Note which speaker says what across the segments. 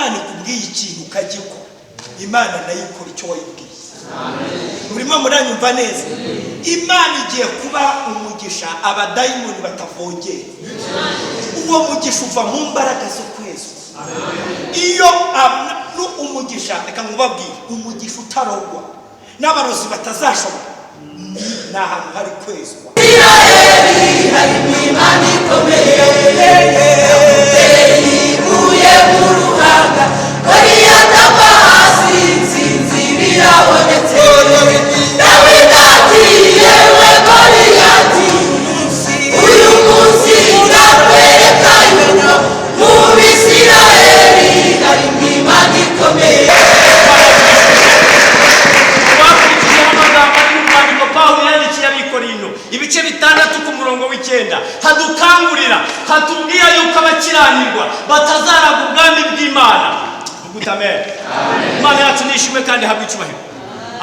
Speaker 1: Imana ikubwiye ikintu ukagikora, Imana nayo ikora icyo wayibwiye. Murimo muranyumva neza? Imana igiye kuba umugisha abadayimoni batavogera. Uwo mugisha uva mu mbaraga zo kwezwa. Iyo umugisha, reka nkubabwire, umugisha utarogwa n'abarozi batazashobora ni ahantu hari kwezwa.
Speaker 2: Isirayeli harimo Imana ikomeye, ivuye mu ruhanga, Goliyati agwa hasi, intsinzi birabonetse. Dawidi ati: "Yewe Goliyati, uyu munsi ndakwereka yuko mu Bisirayeli harimo Imana ikomeye."
Speaker 3: Bakurikijeho amagambo ari mu rwandiko Pawulo yandikiye Abikorino, ibice 6 ku murongo wa 9, hadukangurira, hatubwira yuko abakiranirwa batazaraga ubwami bw'Imana. Vuga amen. Imana yacu nishimwe kandi ihabwe icyubahiro.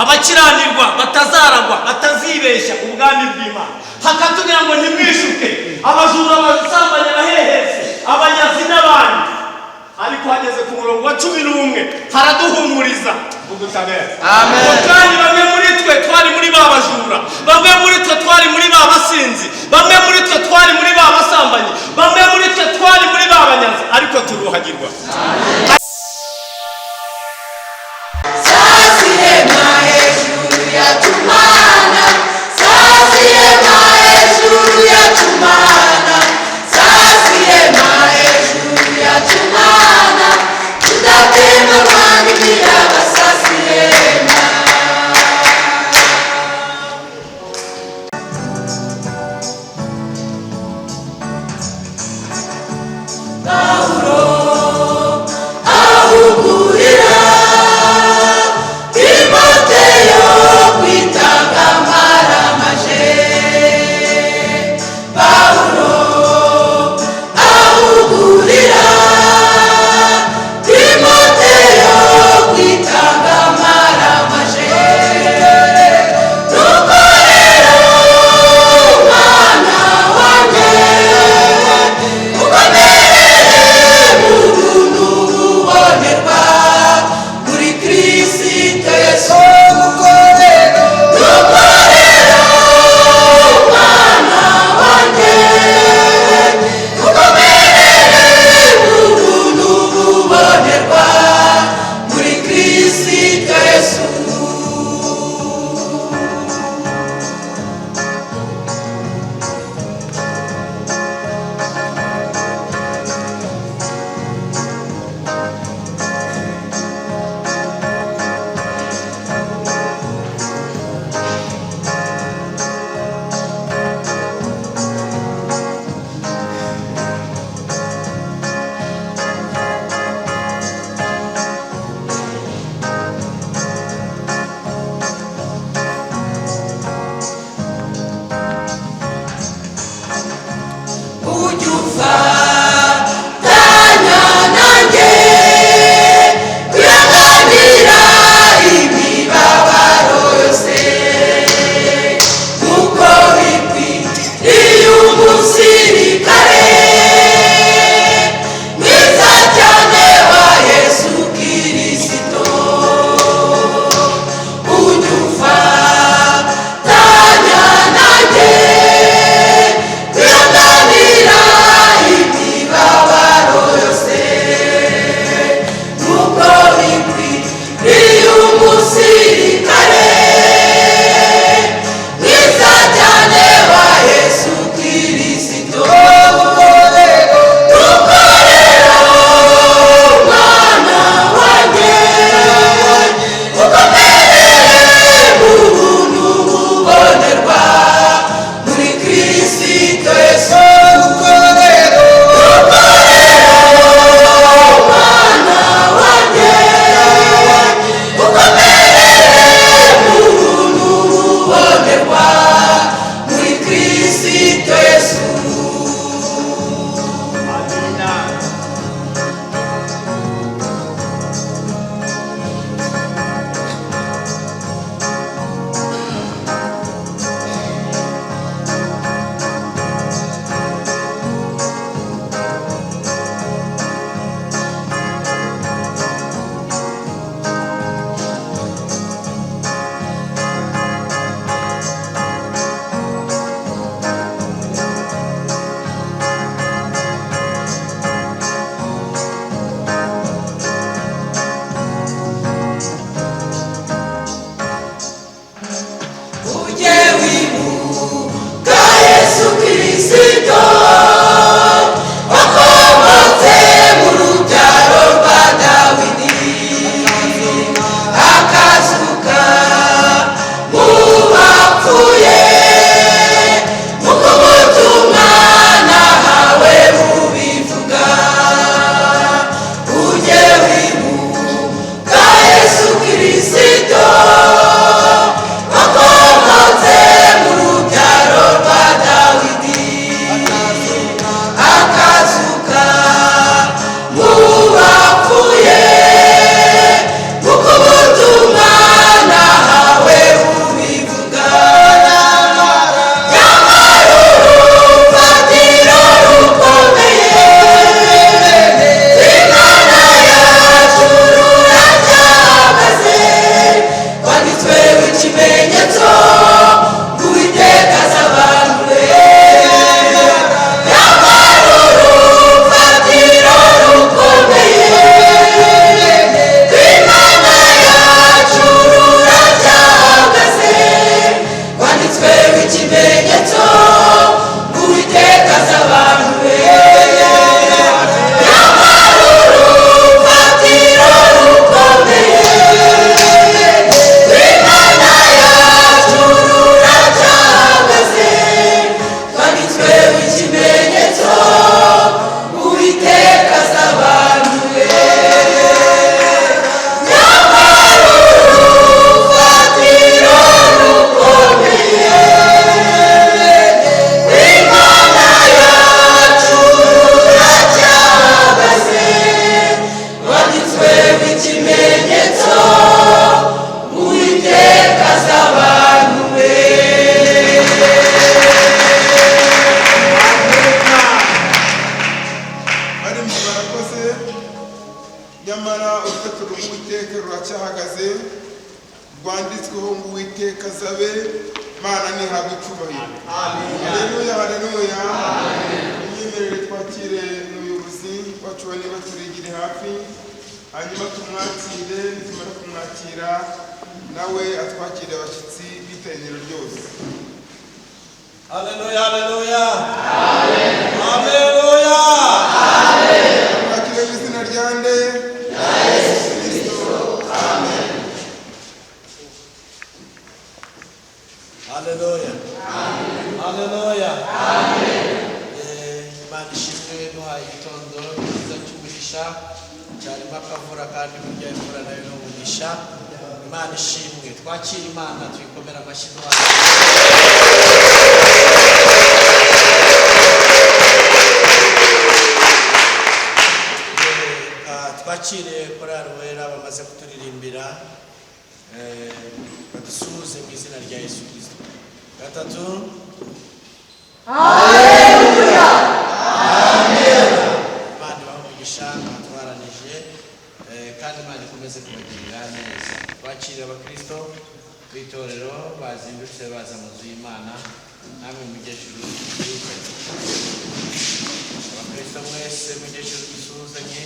Speaker 3: Abakiranirwa batazaragwa, batazibeshya ubwami bw'Imana. Hakatubwira ngo ntimwishuke: abajura, abasambanyi, abahehesi, abanyazi n'abandi. Ariko hageze ku murongo wa 11 haraduhumuriza. Vuga amen.
Speaker 2: Amen.
Speaker 3: Kandi bamwe muri twe twari muri ba bajura, bamwe muri twe twari muri ba basinzi, bamwe muri twe twari muri ba basambanyi, bamwe muri twe twari muri ba banyazi, ariko turuhagirwa.
Speaker 2: Sasihema hejuru yacu Mana, sasihema hejuru yacu Mana, sasihema hejuru yacu Mana, tudatemerwa n'imiyaga, sasihema. Pawulo ahugurira Timoteyo kwitanga amaramaje. Pawulo.
Speaker 4: Nyamara urufatiro rw'Uwiteka ruracyahagaze, rwanditsweho ngo Uwiteka azabe, Mana ntihabwe icyubahiro. Haleluya, haleluya. Imyemerere twakire umuyobozi wacu wa niba turigire hafi, hanyuma tumwakire, nitumara kumwakira nawe atwakire abashyitsi b'iteraniro ryose.
Speaker 5: Haleluya, haleluya. Haleluya.
Speaker 4: Twakire mu izina rya nde? Yesu Kristo. Amen.
Speaker 5: Haleluya. Haleluya. Imana ishimwe duhaye igitondo cyiza cy'umugisha, cyarimo akavura kandi burya imvura nayo ni umugisha. Imana ishimwe, twakire Imana tuyikomere amashyi duhaye. Twakire korali wera bamaze kuturirimbira, badusuhuze mu izina rya Yesu Kristo. Gatatu. Haleluya. Amen. Imana ibahe umugisha, mwatwaranije, kandi Imana ikomeze kubagirira neza. Twakire abakristo b'itorero bazindutse baza mu nzu y'Imana, namwe mujye ijuru dusuhuzanye. Abakristo mwese mujye ijuru dusuhuzanye,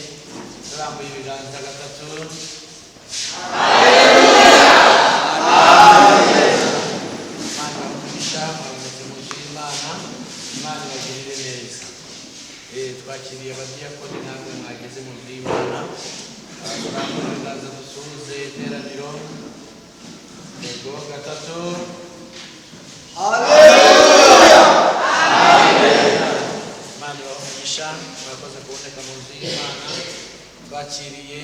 Speaker 5: turambuye ibiganza. Gatatu. Imana ibahe umugisha, mwabonetse mu nzu y'Imana, Imana ibagirire neza. Twakiriye abadiyakoni namwe mwageze mu nzu y'Imana, turambure ibiganza dusuhuze iteraniro. Yego, gatatu. Haleluya. Imana ibahe umugisha, mwakoze kuboneka mu nzu y'Imana. Twakiriye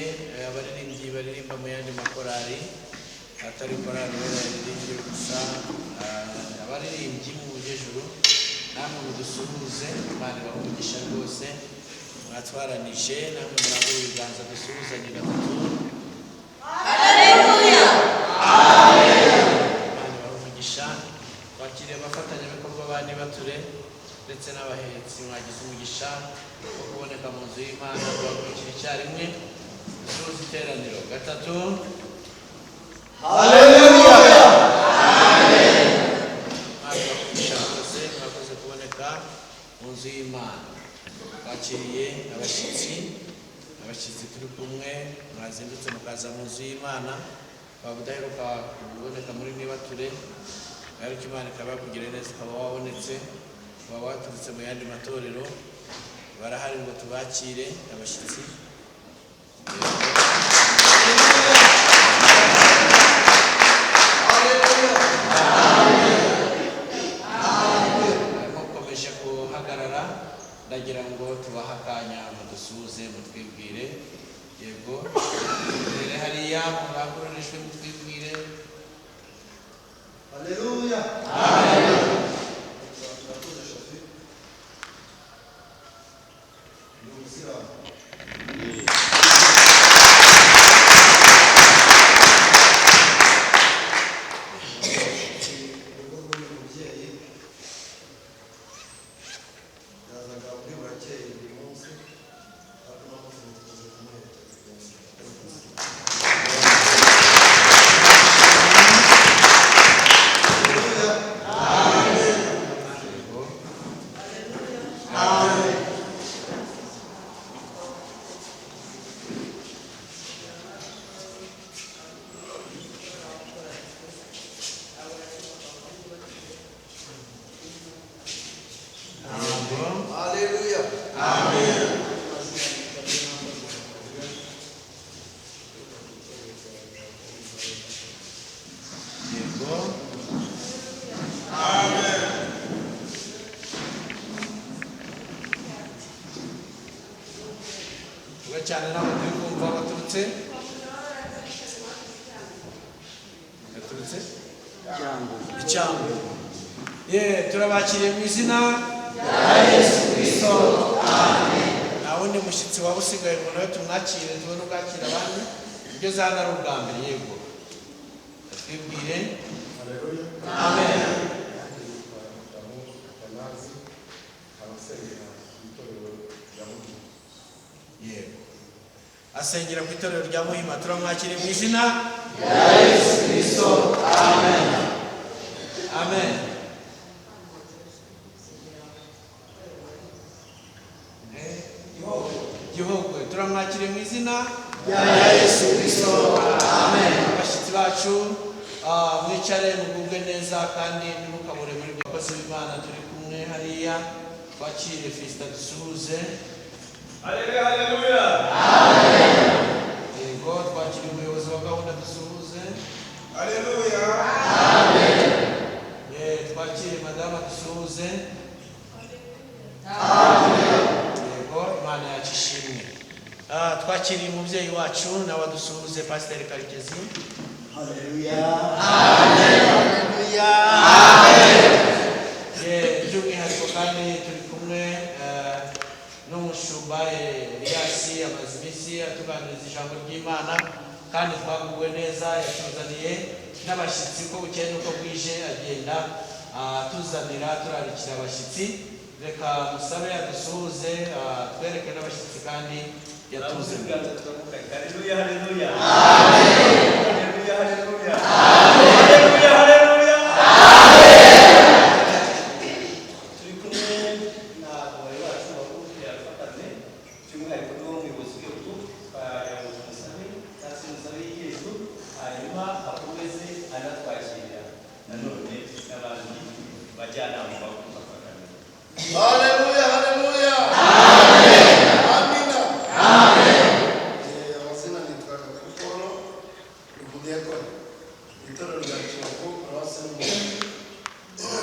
Speaker 5: abaririmbyi baririmba mu yandi makorali atari korali wera yaririmbye gusa, abaririmbyi mu ijuru namwe mudusuhuze. Imana ibahe umugisha rwose, mwatwaranije, namwe murambure ibiganza dusuhuzanye. Gatatu.
Speaker 2: Haleluya.
Speaker 5: Imana ibahe umugisha. Twakiriye abafatanyabikorwa ba Nibature ndetse n'abahetsi, mwagize umugisha wo kuboneka mu nzu y'Imana. Duhagurukira icyarimwe dusuhuze iteraniro. Gatatu.
Speaker 1: Haleluya.
Speaker 5: Imana ibahe umugisha rwose, mwakoze kuboneka mu nzu y'Imana. Twakiriye abashyitsi, abashyitsi turi kumwe mwazindutse mukaza mu nzu y'Imana, waba udaheruka kuboneka muri Nibature, ariko Imana ikaba yakugiriye neza ukaba wabonetse, waba waturutse mu yandi matorero, barahari ngo tubakire abashyitsi. Mukomeje guhagarara, ndagira ngo tubahe akanya mudusuhuze, mutwibwire. Yego, mbere hariya murangurure ijwi mutwibwire.
Speaker 6: Haleluya. Murakoze Shafi. Ni umusilamu. Urugo rw'uyu mubyeyi yazaga muri burakeye buri munsi, ariko uno munsi ntituze kumuherekeza. Haleluya.
Speaker 5: Yego. Yego.
Speaker 6: Haleluya.
Speaker 5: Yego. Vuga cyane ntabwo turi kumva baturutse. Baturutse? Icyangugu. Ye, turabakiriye mu izina rya Yesu Kristo. Amen. Nta wundi mushyitsi waba usigaye ngo nawe tumwakire, tubone ubwakira abandi. Ugeze hano ari ubwa mbere, yego. Twibwire.
Speaker 6: Haleluya.
Speaker 5: Amen.
Speaker 6: Nanjye nitwa Damu Atanazi, nkaba nsengera mu itorero rya Mudugudu.
Speaker 5: Yego. Asengera ku itorero rya Muhima. Turamwakiriye mu izina rya Yesu Kristo, amen, amen. Gihogwe, turamwakiriye mu izina rya Yesu Kristo, amen. Abashyitsi bacu, mwicare mugubwe neza kandi ntimukabure muri bakozi b'Imana turi kumwe hariya. Twakire Fisita, dusuhuze.
Speaker 3: Haleluya, haleluya.
Speaker 5: Yego, twakire umuyobozi wa gahunda, dusuhuze.
Speaker 4: Haleluya.
Speaker 5: Twakire madama, dusuhuze. Yego, Imana yacu ishimwe. Twakiriye umubyeyi wacu nawe adusuhuze, Pasiteri Karekezi.
Speaker 1: Haleluya.
Speaker 5: By'umwihariko kandi turi kumwe n'umushumba Elias, amaze iminsi atuganiriza ijambo ry'Imana kandi twaguwe neza. Yatuzaniye n'abashyitsi uko bukeye n'uko bwije, agenda atuzanira, turarikira abashyitsi. Reka musabe adusuhuze, twereke n'abashyitsi kandi yatuzaniye.
Speaker 3: Haleluya, haleluya. Haleluya, haleluya. Haleluya, haleluya. Turi kumwe na abayobozi bacu bakuru yafatane, by'umwihariko n'umuyobozi w'igihugu twagira musabe cyangwa se musabe Yesu, hanyuma akomeze anatwakira nanone n'abandi bajyanama bakuru bafatane.
Speaker 6: Haleluya, haleluya. Amina. Amazina nitwa Kagari Paul, ni umudiyakoni mu itorero rya Kiyovu, paruwasi y'Umuhungu.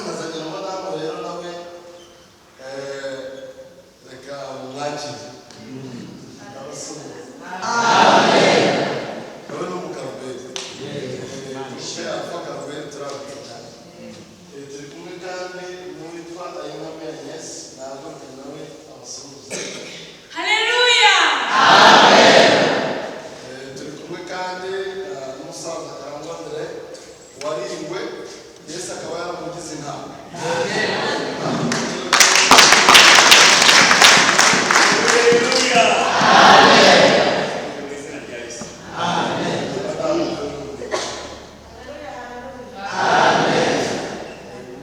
Speaker 6: Nazanye na madamu rero nawe, reka mumwakire. Ndabasuhuza. Nawe ni umukaruberi. Alpha Karuberi turabona cyane. Turi kumwe kandi n'uwitwa Ayinkamiye Agnes, nahaguruke nawe abasuhuze.
Speaker 2: Haleluya!
Speaker 6: Turi kumwe kandi n'umusaza Karangwa Andre waringwe, Yesu akaba yaramugize intama.
Speaker 3: Haleluya. Mu izina rya Yesu.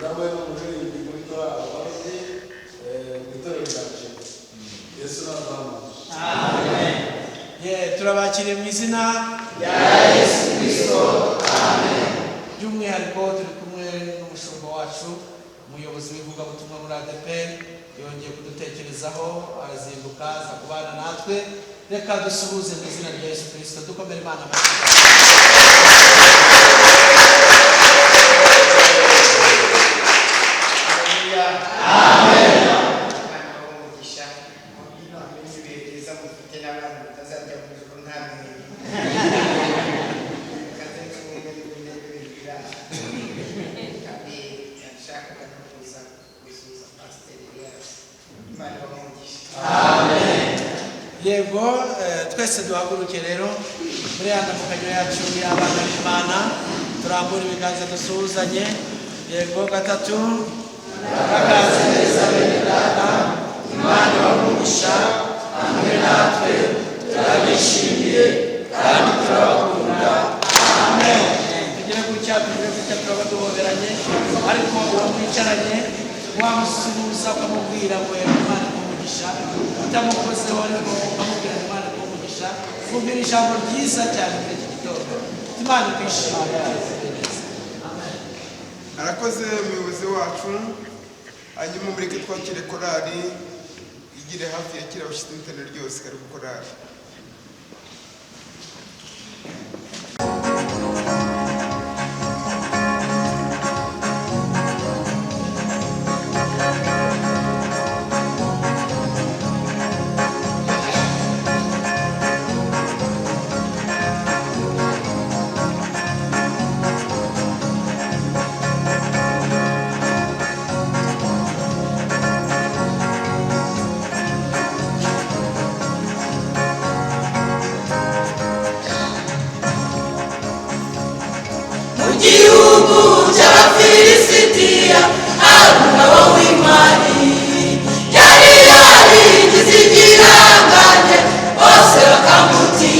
Speaker 6: Nawe ni umuririmbyi muri korali Abarobyi, mu itorero rya Kiyovu. Yesu nazamuye.
Speaker 5: Turabakiriye mu izina rya Yesu Kristo, amen. By'umwihariko turi kumwe n'umushumba wacu, umuyobozi w'ivugabutumwa muri ADEPR, yongeye kudutekerezaho arazinduka aza kubana natwe. Reka dusuhuze mu izina rya Yesu Kristo, dukomere Imana amashyi.
Speaker 7: Imana ibahe umugisha. Mumenye ibihe byiza mufite n'abandi mutazajya mu ijuru nta bihe. Kaze n'ubumwe n'ibindi n'ibindi biraha. Kandi nashakaga no kuza gusuhuza Pasiteri Elias. Imana ibahe umugisha.
Speaker 5: Yego, twese duhaguruke rero muri ya ndamukanyo yacu y'abana b'Imana, turambure ibiganza dusuhuzanye. Yego, gatatu. Bakaze neza bene data, Imana ibahe umugisha hamwe natwe, turabishimiye kandi turabakunda, amen. Tugere gutya, tugere gutya, turaba duhoberanye, ariko uwo mwicaranye wamusuhuza ukamubwira ngo yego Imana iguhe umugisha, utamukozeho ariko ukamubwira ngo Imana iguhe umugisha, umubwira ijambo ryiza cyane muri iki gitondo. Imana ikwishimire neza. Amen.
Speaker 4: Arakoze umuyobozi wacu. Hanyuma mureke twakire korali igire hafi yakira abashyitsi n'iterambere ryose. Karibu korali.
Speaker 2: Mu gihugu cy'Abafilisitiya hari umugabo w'intwari yari yarigize igihangange, bose bakamutinya.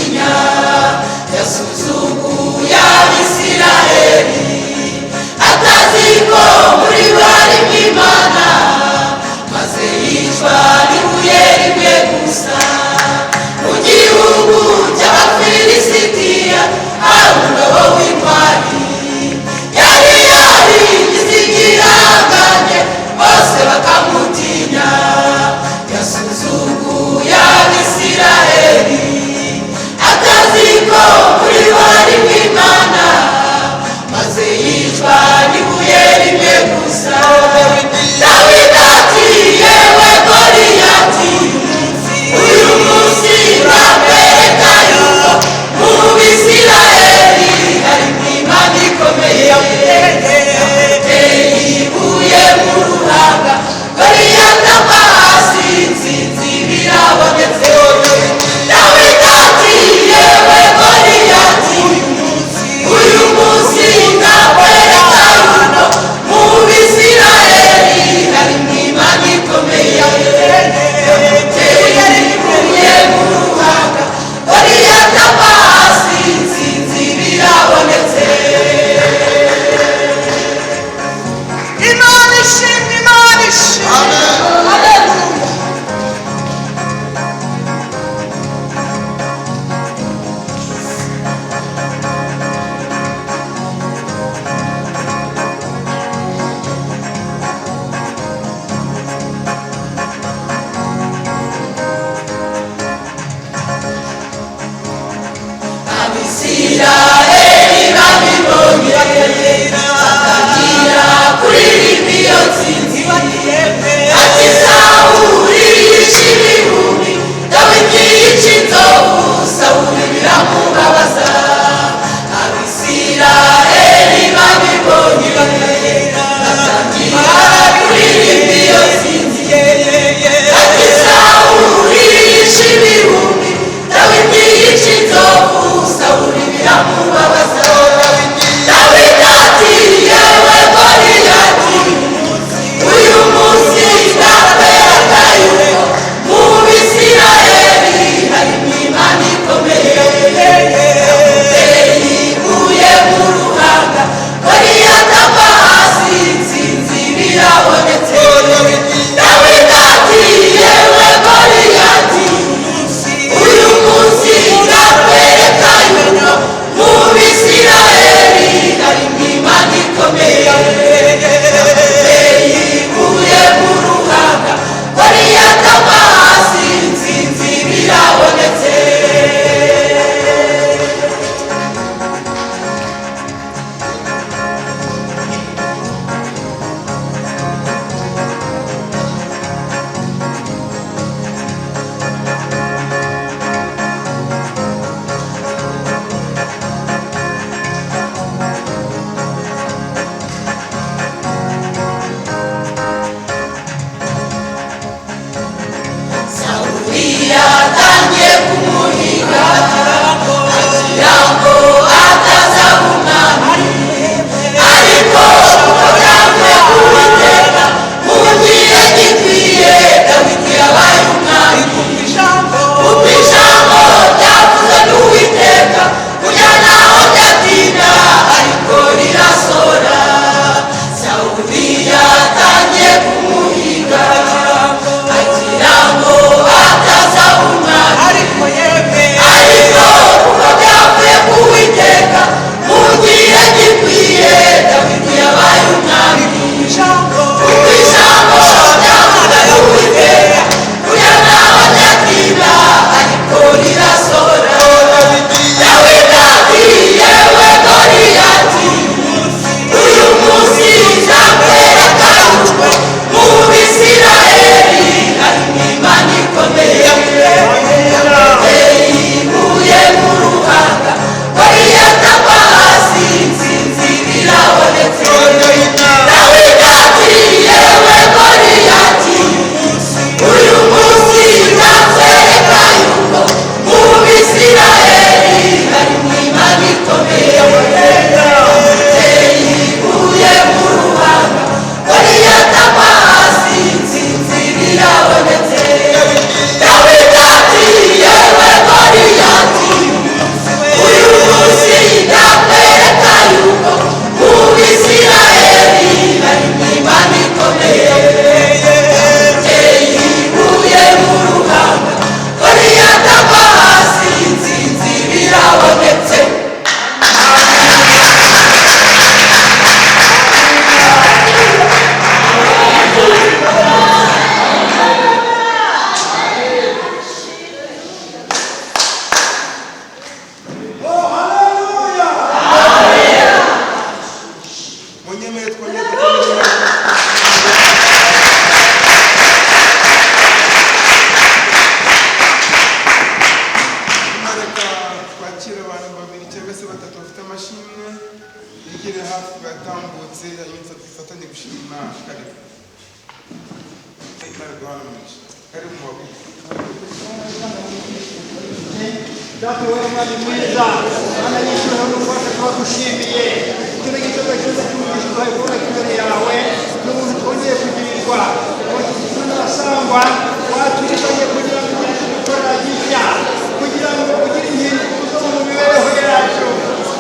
Speaker 2: Abisirayeli babibonye batangira kuririmba iyo ntsinzi. Ati Sawuli yishe ibihumbi, Dawidi yica inzovu, Sawuli biramubabaza. Abisirayeli babibonye batangira kuririmba iyo ntsinzi. Ati Sawuli yishe ibihumbi, Dawidi yica inzovu, Sawuli biramubabaza. Dawidi ati yewe Goliyati, uyu munsi ndakwereka yuko mu Bisirayeli harimo Imana ikomeye. Yamuteye ibuye mu ruhanga, Goliyati agwa hasi, intsinzi birabonetse. Dawidi ati yewe Goliyati, uyu munsi ndakwereka yuko mu Bisirayeli harimo Imana ikomeye. Yamuteye ibuye mu ruhanga, Goliyati agwa hasi, intsinzi birabonetse. Sawuli yatangiye kumuhiga agira ngo atazaba umwami, ariko kuko byavuye ku Uwiteka mu gihe gikwiye Dawidi yabaye umwami. Kuko ijambo ryavuzwe n'Uwiteka burya ntaho ryatinda ariko rirasohora. Sawuli yatangiye kumuhiga agira ngo atazaba umwami, ariko kuko byavuye ku Uwiteka mu gihe gikwiye Dawidi yabaye umwami. Kuko ijambo ryavuzwe n'Uwiteka burya ntaho ryatinda ariko rirasohora. Dawidi ati yewe Goliyati, uyu munsi nzakwereka yuko mu Bisirayeli harimo Imana ikomeye. Yamuteye ibuye mu ruhanga, Goliyati agwa hasi, intsinzi birabonetse. Dawidi ati yewe Goliyati, uyu munsi nzakwereka yuko mu Bisirayeli harimo Imana ikomeye. Yamuteye ibuye mu ruhanga, Goliyati agwa hasi, intsinzi birabonetse. Dawidi ati yewe Goliyati, uyu munsi ndakwereka yuko mu Bisirayeli harimo Imana ikomeye. Yamuteye ibuye mu ruhanga, Goliyati agwa hasi, intsinzi birabonetse.
Speaker 4: Munyemere twongere dukomeze. Hanyuma reka twakire abantu babiri cyangwa se batatu bafite amashimwe, bigire hafi batambutse, hanyuma dufatanye gushima Imana. Karibu. Imana iguhane umugisha. Karibu mu bagore.
Speaker 8: Data wowe mwami mwiza, Mana y'icyubahiro n'ububasha turagushimiye. Kino gitondo cyiza cy'umugisha uduhaye kuboneka imbere yawe, n'ubuntu twongeye kugirirwa. Abashyitsi n'abasangwa watuzanye kugira ngo ugire icyo udukorera gishya, kugira ngo ugire impinduka mu mibereho yacu,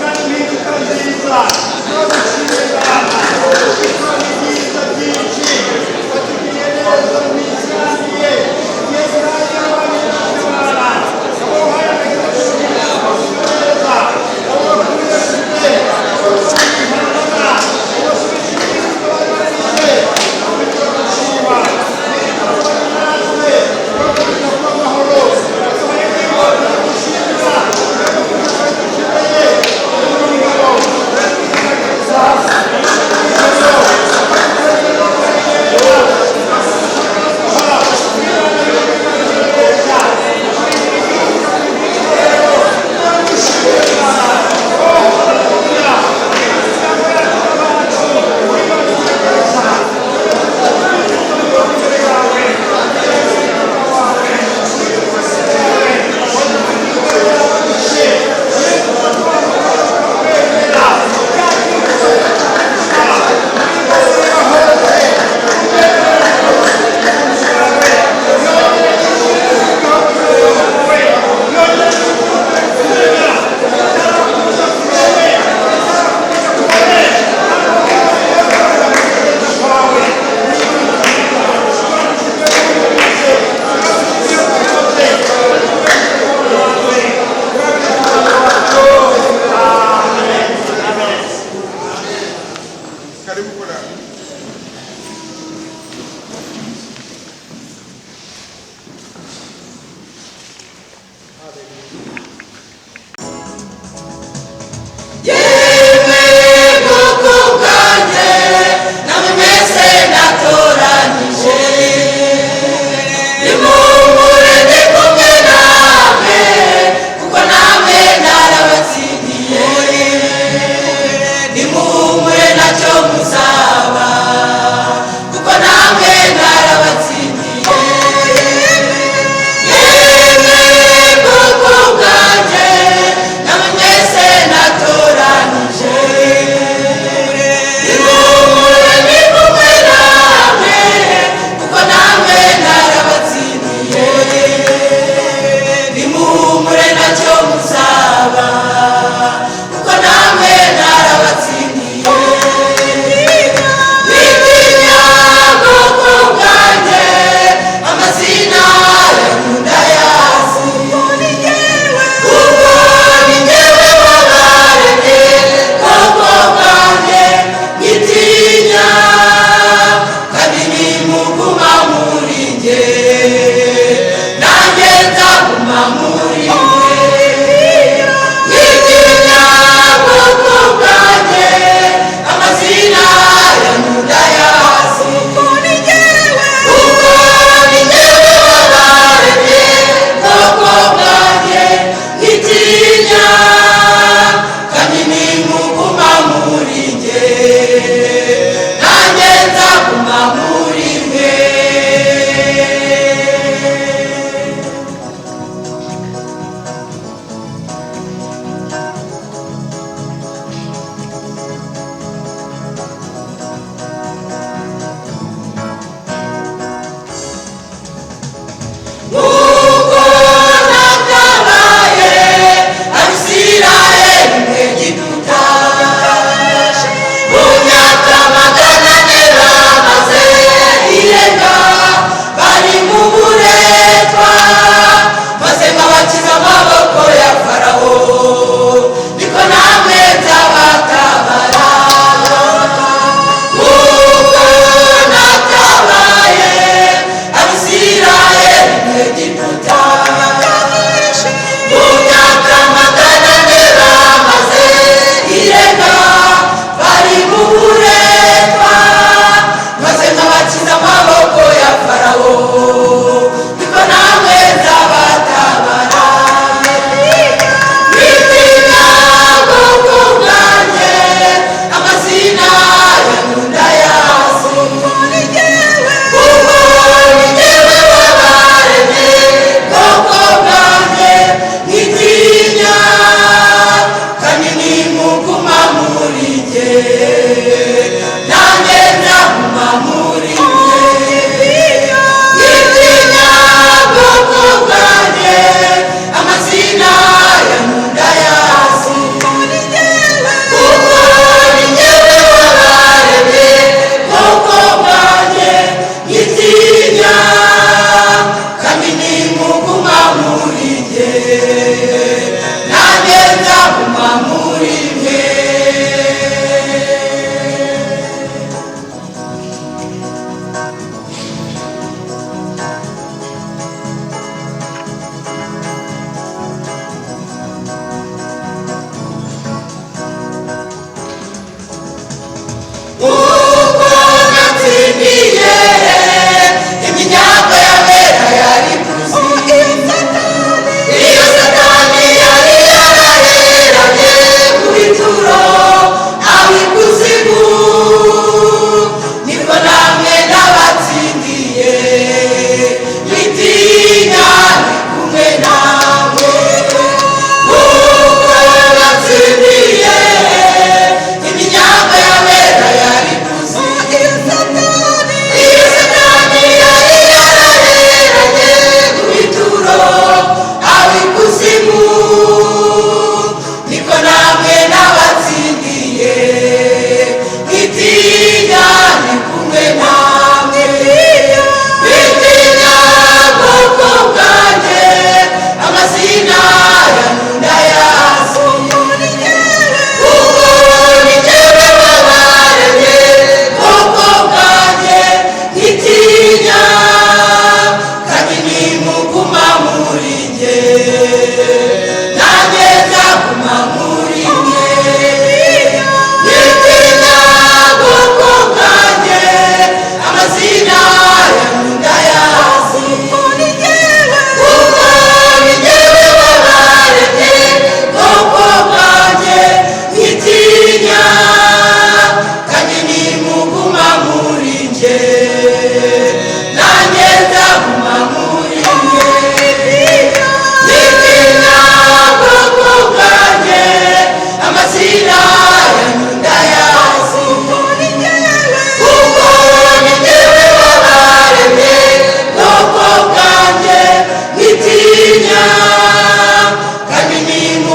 Speaker 8: kandi impinduka nziza. Turagushimiye Baba, kuko ni byiza byinshi watugiriye neza mu minsi irangiye. Igihe kirangiye abana b'Imana, abo uhaye agakiza k'ubugingo neza, abo wakuye kure, abo wasubiye impanga, abo wasubije ibyiza bari barize, abo turagushima. Niba natwe, turakomeza kuba amahoro, turagushimira.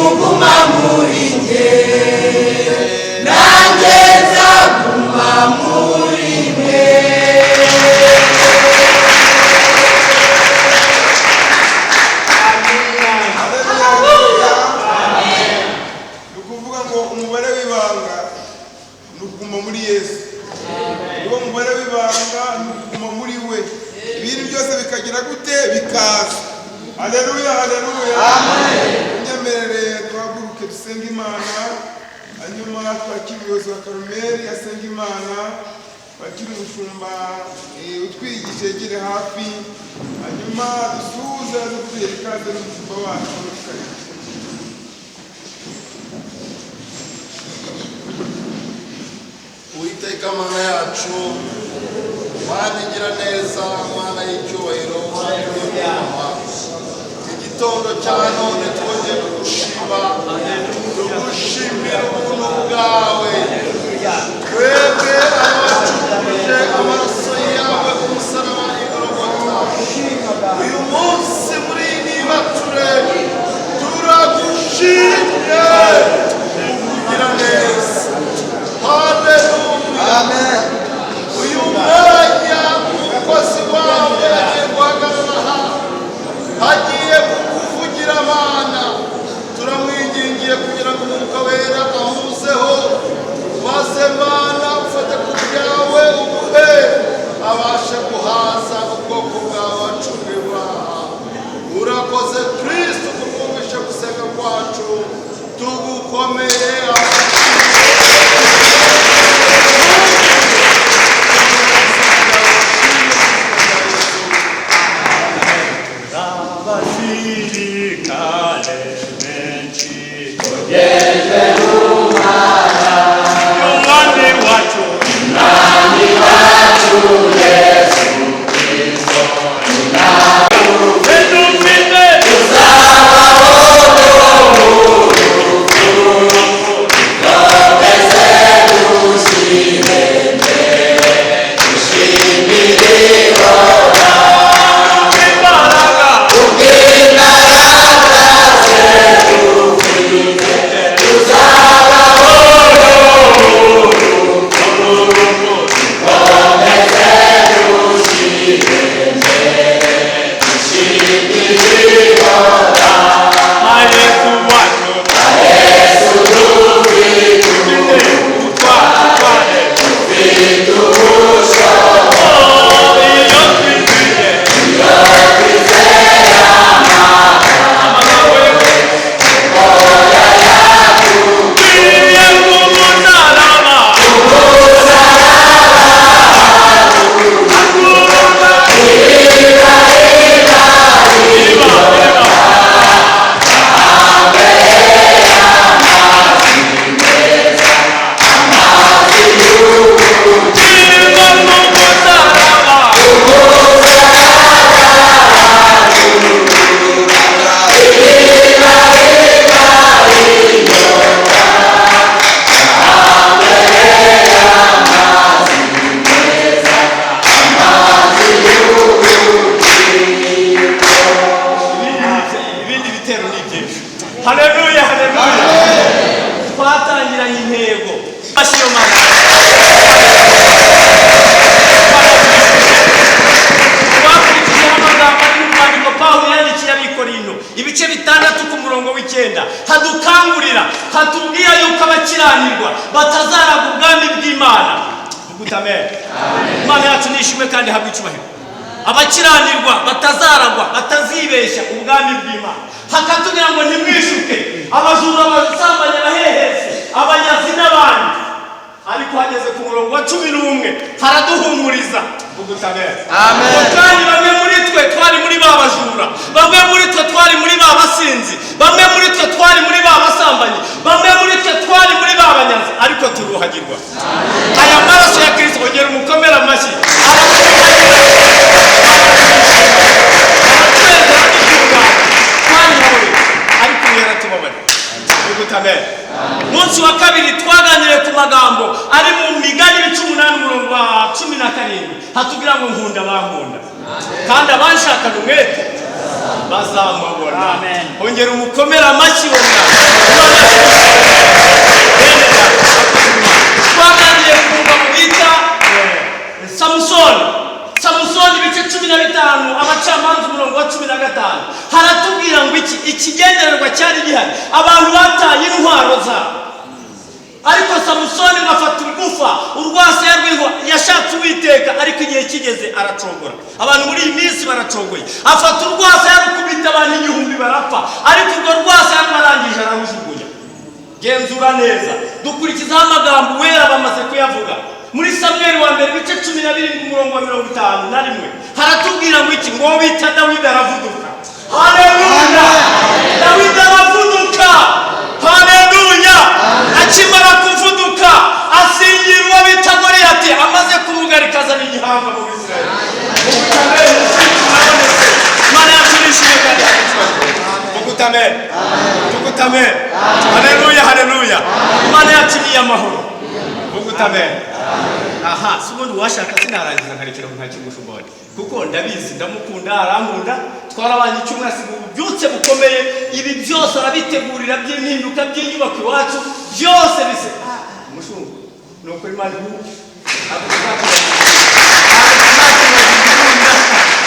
Speaker 2: Nimuguma muri njye, nanjye nzaguma muri mwe.
Speaker 4: Ni ukuvuga ngo umubare w'ibanga ni ukuguma muri Yesu. Niwo mubare w'ibanga, ni ukuguma muri we, ibintu byose bikagira gute? Bikaza. Haleluya, haleluya. Unyemerere duhaguruke dusenge Imana, hanyuma twakire umuyobozi wa Karumeli asenga Imana, twakire umushumba utwigisha yegere hafi, hanyuma dusuhuze aze kuduhera ikaze n'umushumba wacu muri karibu.
Speaker 6: Uwiteka Mana yacu, Mana igira neza, Mana y'icyubahiro, igitondo cya none twongeye kugushima, tugushimira ubuntu bwawe. Twebwe abacunguje amaraso yawe ku musaraba i Golgotha, uyu munsi muri iyi nibature turagushimye kugira neza. Haleluya. Uyu mwanya umukozi wawe agiye guhagarara aha, agiye kukuvugira abana, turamwingingiye kugira ngo Umwuka Wera amuzeho, maze Mana ufate ku byawe umuhe abashe guhaza ubwoko bwawe wacunguwe. Urakoze Kristo kukumvisha gusenga kwacu, tugukomeye.
Speaker 3: Abasirikare benshi tugeze rumara, umwami wacu, umwami wacu Yesu Kristo, dufite imbaraga. Yesu wacu, dufite ubutware, iyo twizeye amagambo ye, tugiye ku musaraba, iriba, iriba. Tugiye ku musaraba. Ibindi bitero ni byinshi. Haleluya, haleluya. Twatangiranye intego. Ashyo Mana. Twakurikijeho amagambo ari mu rwandiko Pawulo yandikiye Abikorino, ibice 6 ku murongo w'9, hadukangurira, hatubwira yuko abakiranirwa batazaraga ubwami bw'Imana. Vuga amen. Imana yacu nishimwe kandi ihabwe icyubahiro. Abakiranirwa batazaragwa, batazibeshya ubwami bw'Imana. Hakatubwira ngo ntimwishuke, abajura, abasambanyi, abahehesi, abanyazi n'abandi. Ariko hageze ku murongo wa 11 haraduhumuriza. Vuga amen. Kandi bamwe muri twe twari muri ba bajura, bamwe muri twe twari muri ba basinzi, bamwe muri twe twari muri ba basambanyi, bamwe muri twe twari muri ba banyazi, ariko turuhagirwa. Aya maraso ya Kristo, ongera umukomere amashyi. Ariko yaratubabarira. Vuga amen. Munsi wa kabiri twaganiriye ku magambo ari mu migani 18 umurongo wa 17, hatubwira ngo nkunda abankunda kandi abanshakana umwete. Bazamubona. Ongera umukomere amashyi wenda. Twaganiriye ku mugabo bita Samusoni. Samusoni ibice 15, Abacamanza umurongo wa 15, haratubwira ngo iki ikigendererwa cyari gihari, abantu bataye intwaro zabo, ariko Samusoni ngo afata urugufa urwasaya rw'inko, yashatse Uwiteka, ariko igihe kigeze aracogora. Abantu muri iyi minsi baracogoye. Afata urwasaya rukubita abantu 1000 barapfa, ariko urwo rwasaya rwarangije ararujugunya. Genzura neza, dukurikizaho amagambo wera bamaze kuyavuga muri Samweli wa mbere ibice 17 umurongo wa 51, haratubwira ngo iki? Ngo bita Dawidi aravuduka. Haleluya! Dawidi aravuduka. Haleluya! Akimara kuvuduka asingira uwo bita Goliyati, amaze kumugarika azana igihanga mu Bisirayeli. Imana yacu nishimye kandi tugutamere, tugutamere. Haleluya, haleluya! Imana yacu ni iy'amahoro. Tugutamere. Aha si ubundi uwashaka sinarangiza nkarekera nta umushumba wanjye, kuko ndabizi, ndamukunda, arankunda, twarabanye icyumweru, asiga ububyutse bukomeye. Ibi byose arabitegurira by'impinduka by'inyubako iwacu byose bise umushumba. Ni ukuri Imana iguhe,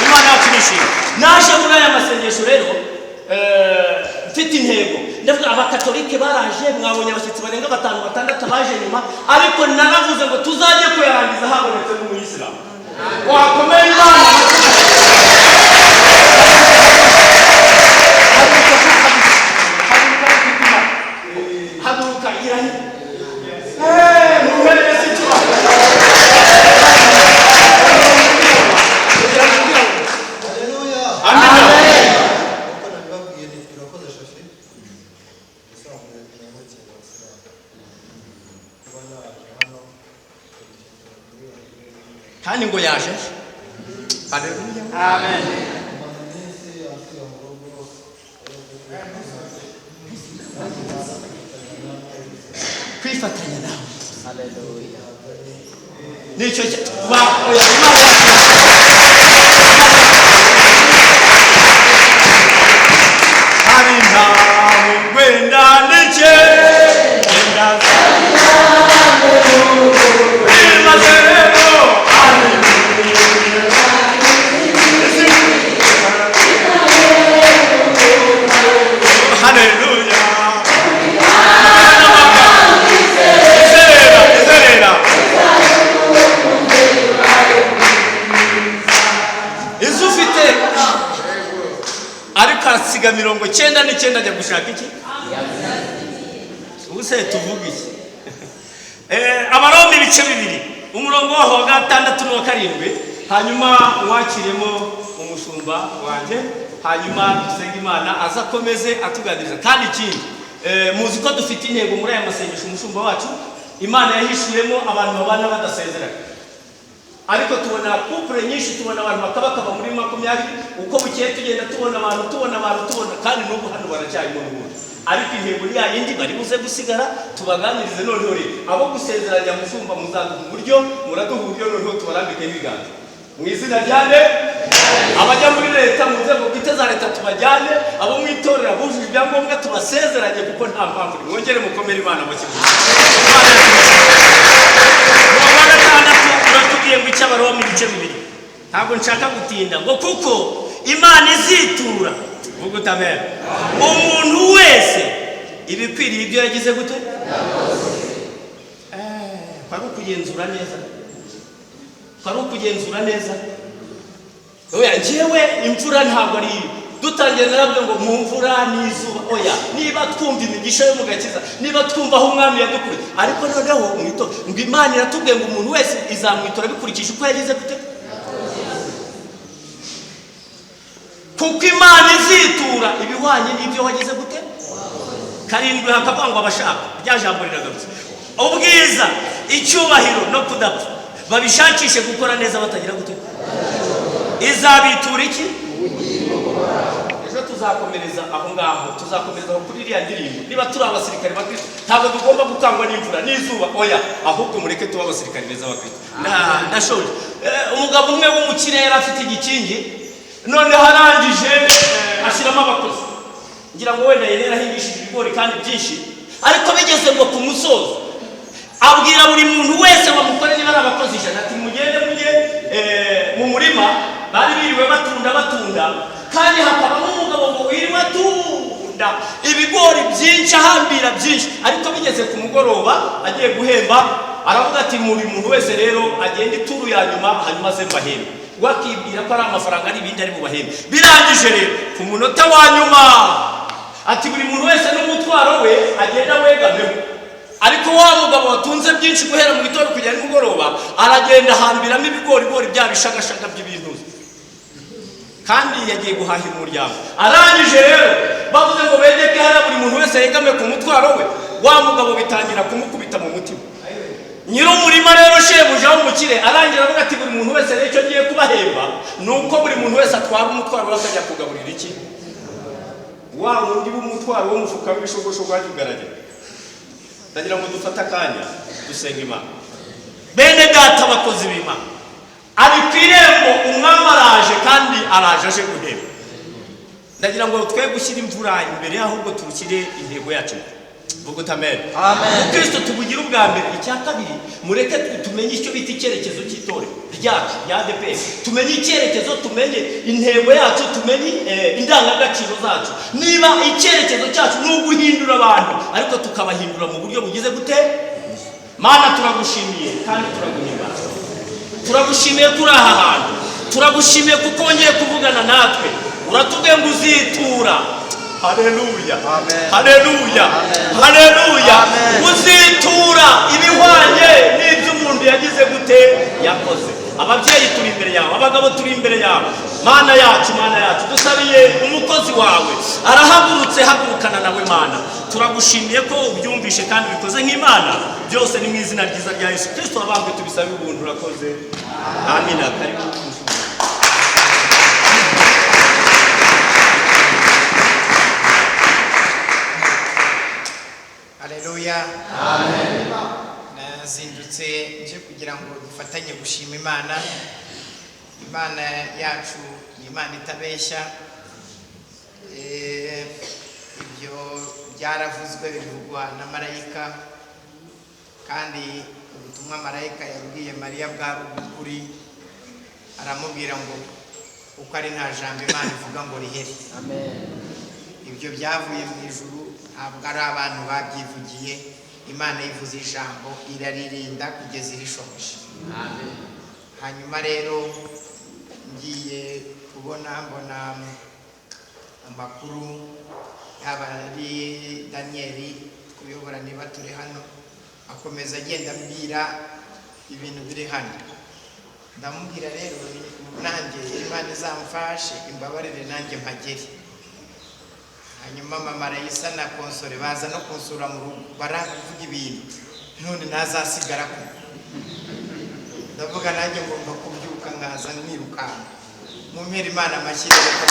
Speaker 3: Imana yacu nishimye. Naje muri aya masengesho rero mfite intego, ndavuga abakatolike baraje, mwabonye abashyitsi barenga 5 6 baje nyuma, ariko naravuze ngo tuzajye kuyarangiza habonetse n'umuyisilamu wakomeye. Imana haguruka, irahira muhereze icyubahiro. Amina.
Speaker 6: Uko nabibabwiye ni urakoze Shafi. Ubusanzwe navukiye mu Basilamu, kuba naje hano.
Speaker 3: Kandi ngo yaje. Haleluya.
Speaker 7: Amen.
Speaker 6: Maze iminsi ansiga mu rugo.
Speaker 3: Kwifatanya nawe nicyo ba oya Imana hari ntaho wenda ndetse wenda bimaze rero. Haleluya! Izerera, izerera. Izo ufite, ariko asiga 99 ajya gushaka iki? Ubu se tuvuga iki? Abaroma ibice 2 umurongo waho wa 6 n'uwa 7, hanyuma wakiremo umushumba wanjye, hanyuma dusenge Imana aza akomeze atuganiriza. Kandi ikindi, muzi ko dufite intego muri aya masengesho, umushumba wacu Imana yahishuyemo abantu babana badasezeranye, ariko tubona couple nyinshi, tubona abantu bakabakaba muri 20, uko bukeye tugenda tubona abantu, tubona abantu, tubona, kandi n'ubu hano baracyarimo n'ubundi, ariko intego ni ya yindi, bari buze gusigara tubaganirize. Noneho rero abo gusezeranya, mushumba, muzaduha uburyo, muraduha uburyo, noneho tubarambikeho ibiganza mu izina rya nde? Abajya muri leta, mu nzego bwite za leta tubajyane, abo mu itorero bujuje ibyangombwa tubasezeranye, kuko nta mpamvu. Mwongere mukomere Imana mu kigo. Umurongo wa 6 uratubwiye ngo icyo? Abaroma ibice 2, ntabwo nshaka gutinda, ngo kuko Imana izitura, vuga utamera, umuntu wese ibikwiriye ibyo yagize gute? Kwari ukugenzura neza, kwari ukugenzura neza. Oya, njyewe imvura ntabwo ari iyo dutangiye, narabwo ngo mu mvura n'izuba, oya. Niba twumva imigisha yo mu gakiza, niba twumva aho umwami yadukuye, ariko noneho mwito ngo Imana iratubwiye ngo umuntu wese izamwitura bikurikije uko yagize gute? Kuko Imana izitura ibihwanye n'ibyo wagize gute? 7 hakavuga ngo abashaka, rya jambo riragarutse, ubwiza, icyubahiro no kudapfa, babishakishe gukora neza batagira gute? Izabitura iki? Ejo tuzakomereza aho ngaho, tuzakomereza aho kuri iriya ndirimbo. Niba turi abasirikare ba Kristo, ntabwo tugomba gukangwa n'imvura n'izuba, oya, ahubwo mureke tuba abasirikare beza ba Kristo. Ndashoje. Umugabo umwe w'umukire yari afite igikingi. Noneho arangije ashyiramo abakozi, ngira ngo wenda yari yarahingishije ibigori kandi byinshi, ariko bigeze ngo ku musozo abwira buri muntu wese wamukore, niba ari abakozi 100, ati mugende mujye mu murima. Bari biriwe batunda batunda, kandi hakabamo umugabo ngo wiriwe atunda ibigori byinshi, ahambira byinshi, ariko bigeze ku mugoroba agiye guhemba aravuga ati buri muntu wese rero agenda ituru ya nyuma, hanyuma aze mbahembe. Wakibwira ko ari amafaranga, ari ibindi ari bubahembe. Birangije rero ku munota wa nyuma ati buri muntu wese n'umutwaro we agenda wegameho. Ariko wa mugabo watunze byinshi guhera mu gitondo kugera nimugoroba aragenda ahambiramo ibigorigori bya bishagashaka by'ibintu, kandi yagiye guhahira umuryango. Arangije rero bavuze ngo begeke hariya buri muntu wese yegame ku mutwaro we, wa mugabo bitangira kumukubita mu mutima. Nyir'umurima rero, shebuja w'umukire, arangira avuga ati buri muntu wese rero icyo ngiye kubahemba ni uko buri muntu wese atwara umutwaro we akajya kugaburira iki wa wundi w'umutwaro w'umufuka w'ibishogoshogo wajya. Ndagira ngo dufate akanya dusenga Imana. Bene data, abakozi b'Imana, ari ku irembo, umwami araje, kandi araje aje guhemba. Ndagira ngo twe gushyira imvura imbere, ahubwo turushyire intego yacu. Vuga uti amen. Kristo tubugire ubwa mbere. Icya kabiri, mureke tumenye icyo bita icyerekezo cy'itorero ryacu rya ADEPR, tumenye icyerekezo, tumenye intego yacu, tumenye indangagaciro zacu. Niba icyerekezo cyacu ni uguhindura abantu, ariko tukabahindura mu buryo bugize gute? Mana, turagushimiye kandi turaguhimbaza. Turagushimiye kuri aha hantu, turagushimiye kuko wongeye kuvugana natwe. Uratubwiye ngo uzitura. Haleluya, haleluya, haleluya! Uzitura ibihwanye n'ibyo umuntu yagize gute? Yakoze. Ababyeyi turi imbere yawe, abagabo turi imbere yawe. Mana yacu, Mana yacu, dusabiye umukozi wawe, arahagurutse, hagurukana nawe. Mana, turagushimiye ko ubyumvishe kandi ubikoze nk'Imana. Byose ni mu izina ryiza rya Yesu Kristo wabambwe tubisabe ubuntu. Urakoze, amina. Karibu.
Speaker 7: Haleluya! Nazindutse nje kugira ngo dufatanye gushima Imana. Imana yacu ni Imana itabeshya. Ibyo byaravuzwe, bivugwa na marayika, kandi ubutumwa marayika yabwiye Mariya bwari ubw'ukuri. Aramubwira ngo uko ari nta jambo Imana ivuga ngo rihere. Ibyo byavuye mu ijuru, ntabwo ari abantu babyivugiye. Imana yivuze ijambo iraririnda kugeza irishoje. Hanyuma rero ngiye kubona mbona amakuru, yaba ari Daniyeli kuyobora niba turi hano, akomeza agenda ambwira ibintu biri hano. Ndamubwira rero nanjye Imana izamfashe imbabarire nanjye mpagere. Hanyuma mama Rayisa na Konsore baza no kunsura mu rugo, baravuga ibintu none ntazasigara ko. Ndavuga nanjye ngomba kubyuka nkaza nkirukanka. Mumpere Imana amashyi rero.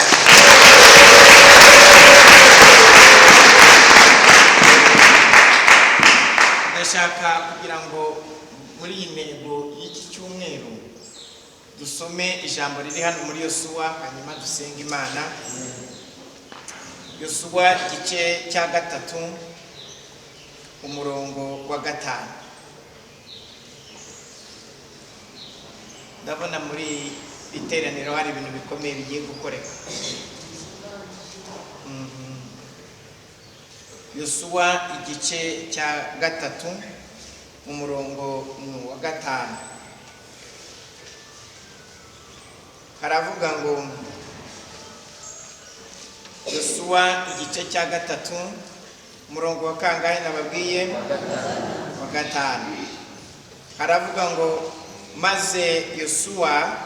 Speaker 7: Ndashaka kugira ngo muri iyi ntego y'iki cyumweru dusome ijambo riri hano muri Yosuwa, hanyuma dusenge Imana. Yosuwa igice cya 3 umurongo wa 5. Ndabona muri iteraniro hari ibintu bikomeye bigiye gukoreka. Yosuwa igice cya 3 umurongo wa 5 haravuga ngo, Yosuwa igice cya 3 umurongo wa kangahe nababwiye? Wa 5. Haravuga ngo maze Yosuwa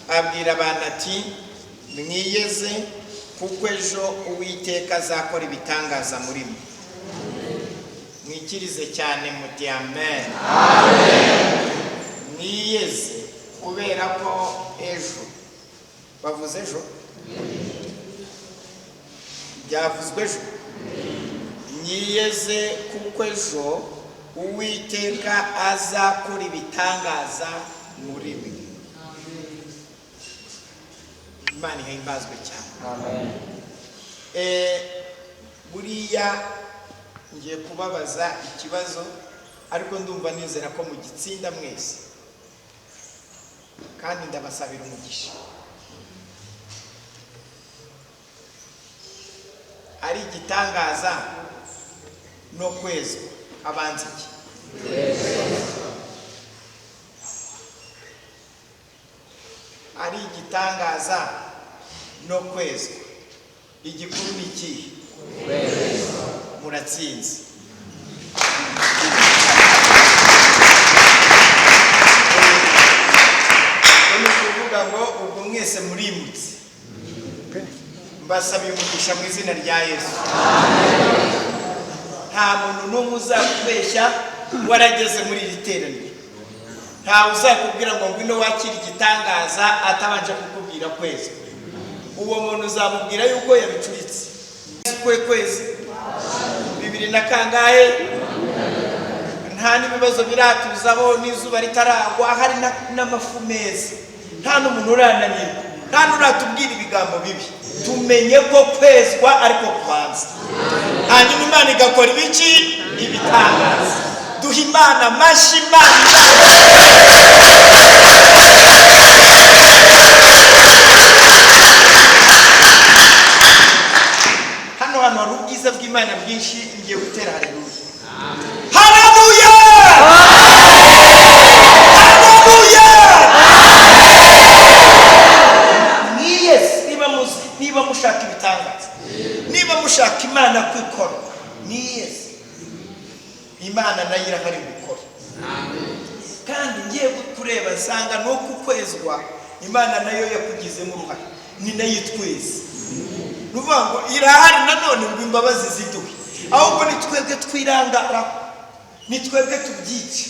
Speaker 7: abwira abantu ati mwiyeze, kuko ejo Uwiteka azakora ibitangaza muri mwe. Mwikirize cyane muti amen. Mwiyeze kubera ko ejo, bavuze ejo, byavuzwe ejo. Mwiyeze kuko ejo Uwiteka azakora ibitangaza muri mwe. Imana ihimbazwe cyane. Buriya ngiye kubabaza ikibazo, ariko ndumva nizera ko mugitsinda mwese, kandi ndabasabira umugisha. Ari igitangaza no kwezwa, abanza iki? Ari igitangaza no kwezwa, igikuru ni ikihe? Muratsinze. Ni ukuvuga ngo ubwo mwese murimutse, mbasabiye umugisha mu izina rya Yesu. Nta muntu n'umwe uzakubeshya warageze muri iri teraniro, ntawe uzakubwira ngo ngwino wakire igitangaza atabanje kukubwira kwezi. Uwo muntu uzamubwira yuko yabicuritse. Kwe kwezi 20 na kangahe, nta n'ibibazo biratuzaho, n'izuba ritaragwa, hari n'amafu meza, nta n'umuntu urananirwa, nta n'uratubwira ibigambo bibi. Tumenye ko kwezwa ariko kubanza, hanyuma Imana igakora ibiki? Ibitangaza. Duha Imana amashyi. Imana hano hantu hari ubwiza bw'Imana bwinshi. Ngiye gutera haleluya, haleluya, haleluya. Mwiyeze niba mushaka ibitangaza, niba mushaka Imana kwikora, mwiyeze. Imana nayo irahari gukora. Kandi ngiye kureba nsanga no kukwezwa Imana nayo yakugizemo uruhare, ni nayo itweze. Nuvuga ngo irahari nanone ngo imbabazi ziduhe, ahubwo ni twebwe twirangara, ni twebwe tubyica.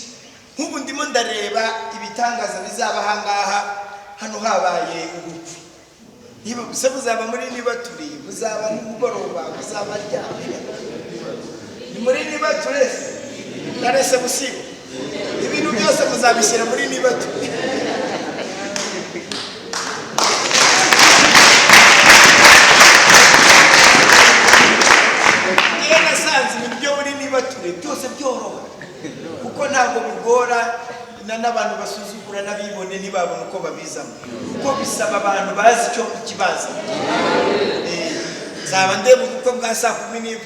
Speaker 7: Nk'ubu ndimo ndareba ibitangaza bizaba ahangaha, hano habaye ubupfu. Niba se buzaba muri niba turi, buzaba nimugoroba, buzaba ryari? Ni muri niba turese narese busibo, ibintu byose muzabishyira muri niba turi. Ngewe nasanze ibintu byo muri niba ture byose byoroha, kuko ntabwo bigora n'abantu basuzugura n'abibone ntibabona uko babizamo, kuko bisaba abantu bazi icyo kukibaza. Nzaba ndeba ubukwe bwa saa 12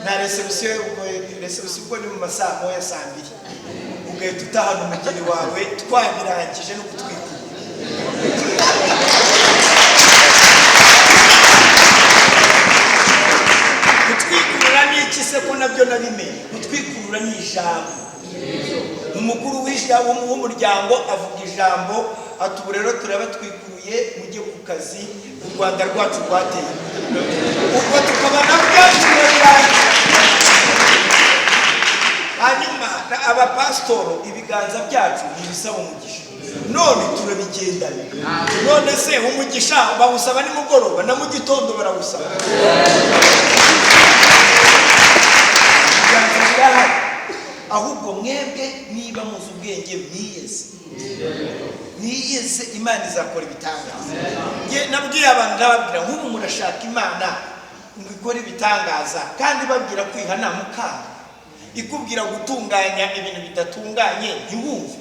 Speaker 7: na reception, ubwo reception ubwo ni mu masaa 1 saa 2, ugahita utahana umugeni wawe twabirangije no gutwikura. Gutwikurura ni iki se ko nabyo nabimenye? Gutwikurura ni ijambo. Umukuru w'umuryango avuga ijambo ati ubu rero turabatwikuruye mujye ku kazi, u Rwanda rwacu rwateye. Ubwo tukaba nabyo turabirangije. Hanyuma abapasitoro ibiganza byacu ntibisaba umugisha, none turabigendana. None se umugisha bawusaba nimugoroba na mu gitondo barawusaba. Ibiganza birahari, ahubwo mwebwe niba muzi ubwenge mwiyeze, mwiyeze, Imana izakora ibitangaza. Nge nabwiye abantu ndababwira nk'ubu murashaka Imana ngo ikore ibitangaza, kandi babwira kwihana mukanga, ikubwira gutunganya ibintu bidatunganye ntiwumve.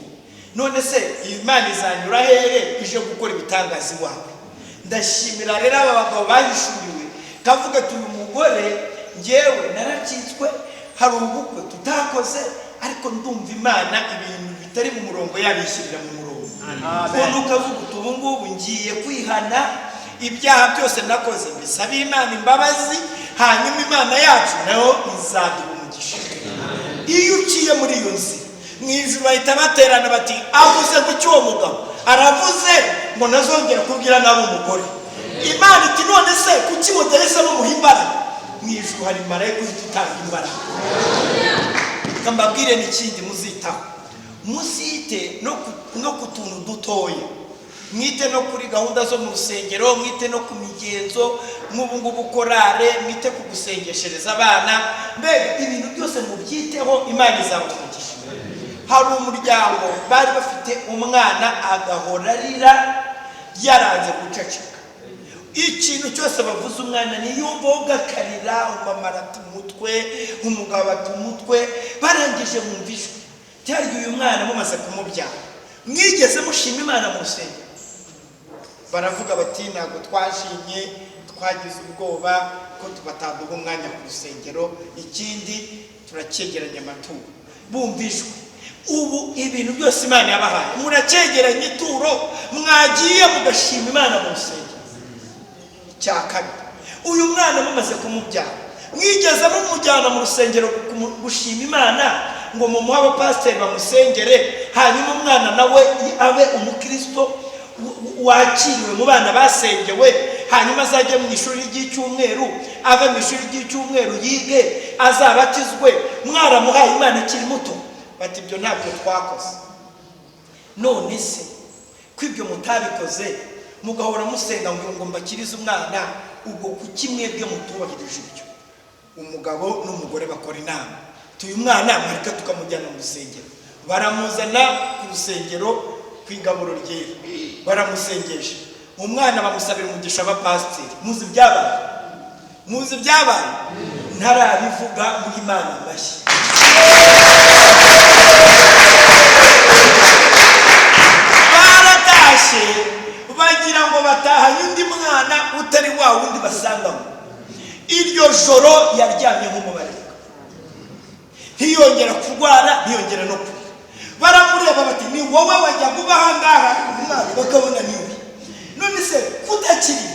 Speaker 7: None se Imana izanyura hehe ije gukora ibitangaza iwawe? Ndashimira rero aba bagabo bahishuriwe, kavuga ati uyu mugore ngewe naracitswe, hari ubukwe tutakoze, ariko ndumva Imana ibintu bitari mu murongo yabishyirira mu murongo. Umuntu ukavuga uti ubu ngubu ngiye kwihana ibyaha byose nakoze, mbisabe Imana imbabazi, hanyuma Imana yacu nayo izaduha umugisha. Iyo uciye muri iyo nzira mu ijuru bahita baterana bati avuze gucyo uwo mugabo aravuze ngo nazongera kubwira nabi umugore. Imana iti none se kuki mudahise mumuha imbaraga? Mu ijuru hari marayika uhita utanga imbaraga. Reka mbabwire n'ikindi muzitaho, muzite no ku tuntu dutoya, mwite no kuri gahunda zo mu rusengero, mwite no ku migenzo nk'ubu ngubu korale, mwite ku gusengeshereza abana, mbega ibintu byose mubyiteho, Imana izabaha umugisha.
Speaker 1: Hari umuryango bari bafite umwana agahora arira, yaranze guceceka. Ikintu cyose bavuze umwana niyumva, ugakarira. Umumama arata umutwe, umugabo ata umutwe. Barangije bumva ijwi ryaryo. Uyu mwana mumaze kumubyara, mwigeze mushima Imana mu rusengero? Baravuga bati: "Ntabwo twashimye, twagize ubwoba ko bataduha umwanya ku rusengero, ikindi turacyegeranya amaturo." Bumva ijwi: "Ubu ibintu byose Imana yabahaye, muracyegeranya ituro, mwagiye mugashima Imana mu rusengero?" Icya kabiri: uyu mwana mumaze kumubyara, mwigeze mumujyana mu rusengero gushima Imana, ngo mumuhe abapasiteri bamusengere, hanyuma umwana nawe abe umukristo wakiriwe mu bana basengewe, hanyuma azajye mu ishuri ry'icyumweru, ave mu ishuri ry'icyumweru yige, azabatizwe? Mwaramuhaye Imana akiri muto? Bati: "Ibyo ntabyo twakoze." None se ko ibyo mutabikoze, mugahora musenga ngo mbakirize umwana, ubwo kuki mwebwe mutubahirije ibyo? Umugabo n'umugore bakora inama: "Tuyu mwana mwareka tukamujyana mu rusengero." Baramuzana ku rusengero ku igaburo ryera, baramusengesha umwana, bamusabira umugisha abapasiteri. Muzi ibyabaye? Muzi ibyabaye? Ntarabivuga, muha Imana amashyi. Baratashye, bagira ngo batahanye undi mwana utari wa wundi basangamo. Iryo joro yaryamye nk'umubareka, ntiyongera kurwara, ntiyongera no kurira. Baramureba bati: "Ni wowe wajyaga uba aha ngaha?" Umwana bakabona ni we. "None se kutakiri?"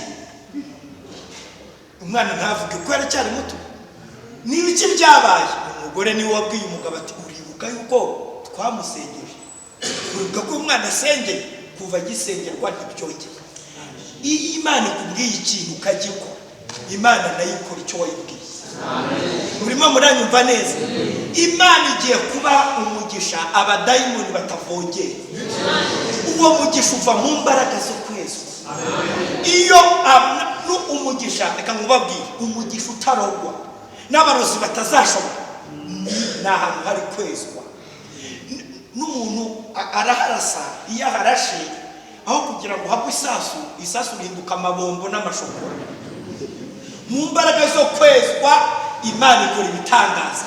Speaker 1: Umwana ntavuge ko yaracyari muto. Ni ibiki byabaye? Umugore niwe wabwiye umugabo ati: "Uribuka yuko twamusengeje? Uribuka ko umwana asengeye?" Kuva agisengerwa ntibyongeye. Iyo Imana ikubwiye ikintu ukagikora, Imana nayo ikora icyo wayibwiye. Murimo muranyumva neza? Imana igiye kuba umugisha abadayimoni batavogera. Uwo mugisha uva mu mbaraga zo kwezwa. Iyo umugisha, reka nkubabwire, umugisha utarogwa n'abarozi batazashobora ni ahantu hari kwezwa. N'umuntu araharasa, iyo aharashe, aho kugira ngo hagwe isasu, isasu rihinduka amabombo n'amashokora. Mu mbaraga zo kwezwa Imana ikora ibitangaza.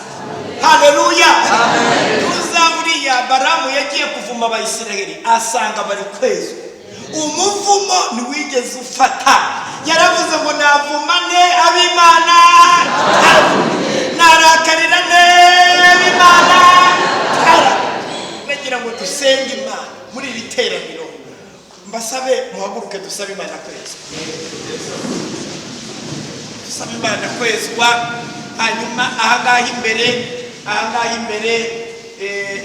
Speaker 1: Haleluya! Tuza buriya Baramu yagiye kuvuma Abayisiraheli, asanga bari kwezwa, umuvumo ntiwigeze ufata. Yaravuze ngo: "Navumane ab'Imana, narakarira ne ab'Imana." Nagira ngo dusenge Imana muri iri teraniro. Mbasabe muhaguruke, dusabe Imana kwezwa, dusabe Imana kwezwa. Hanyuma ahangaha imbere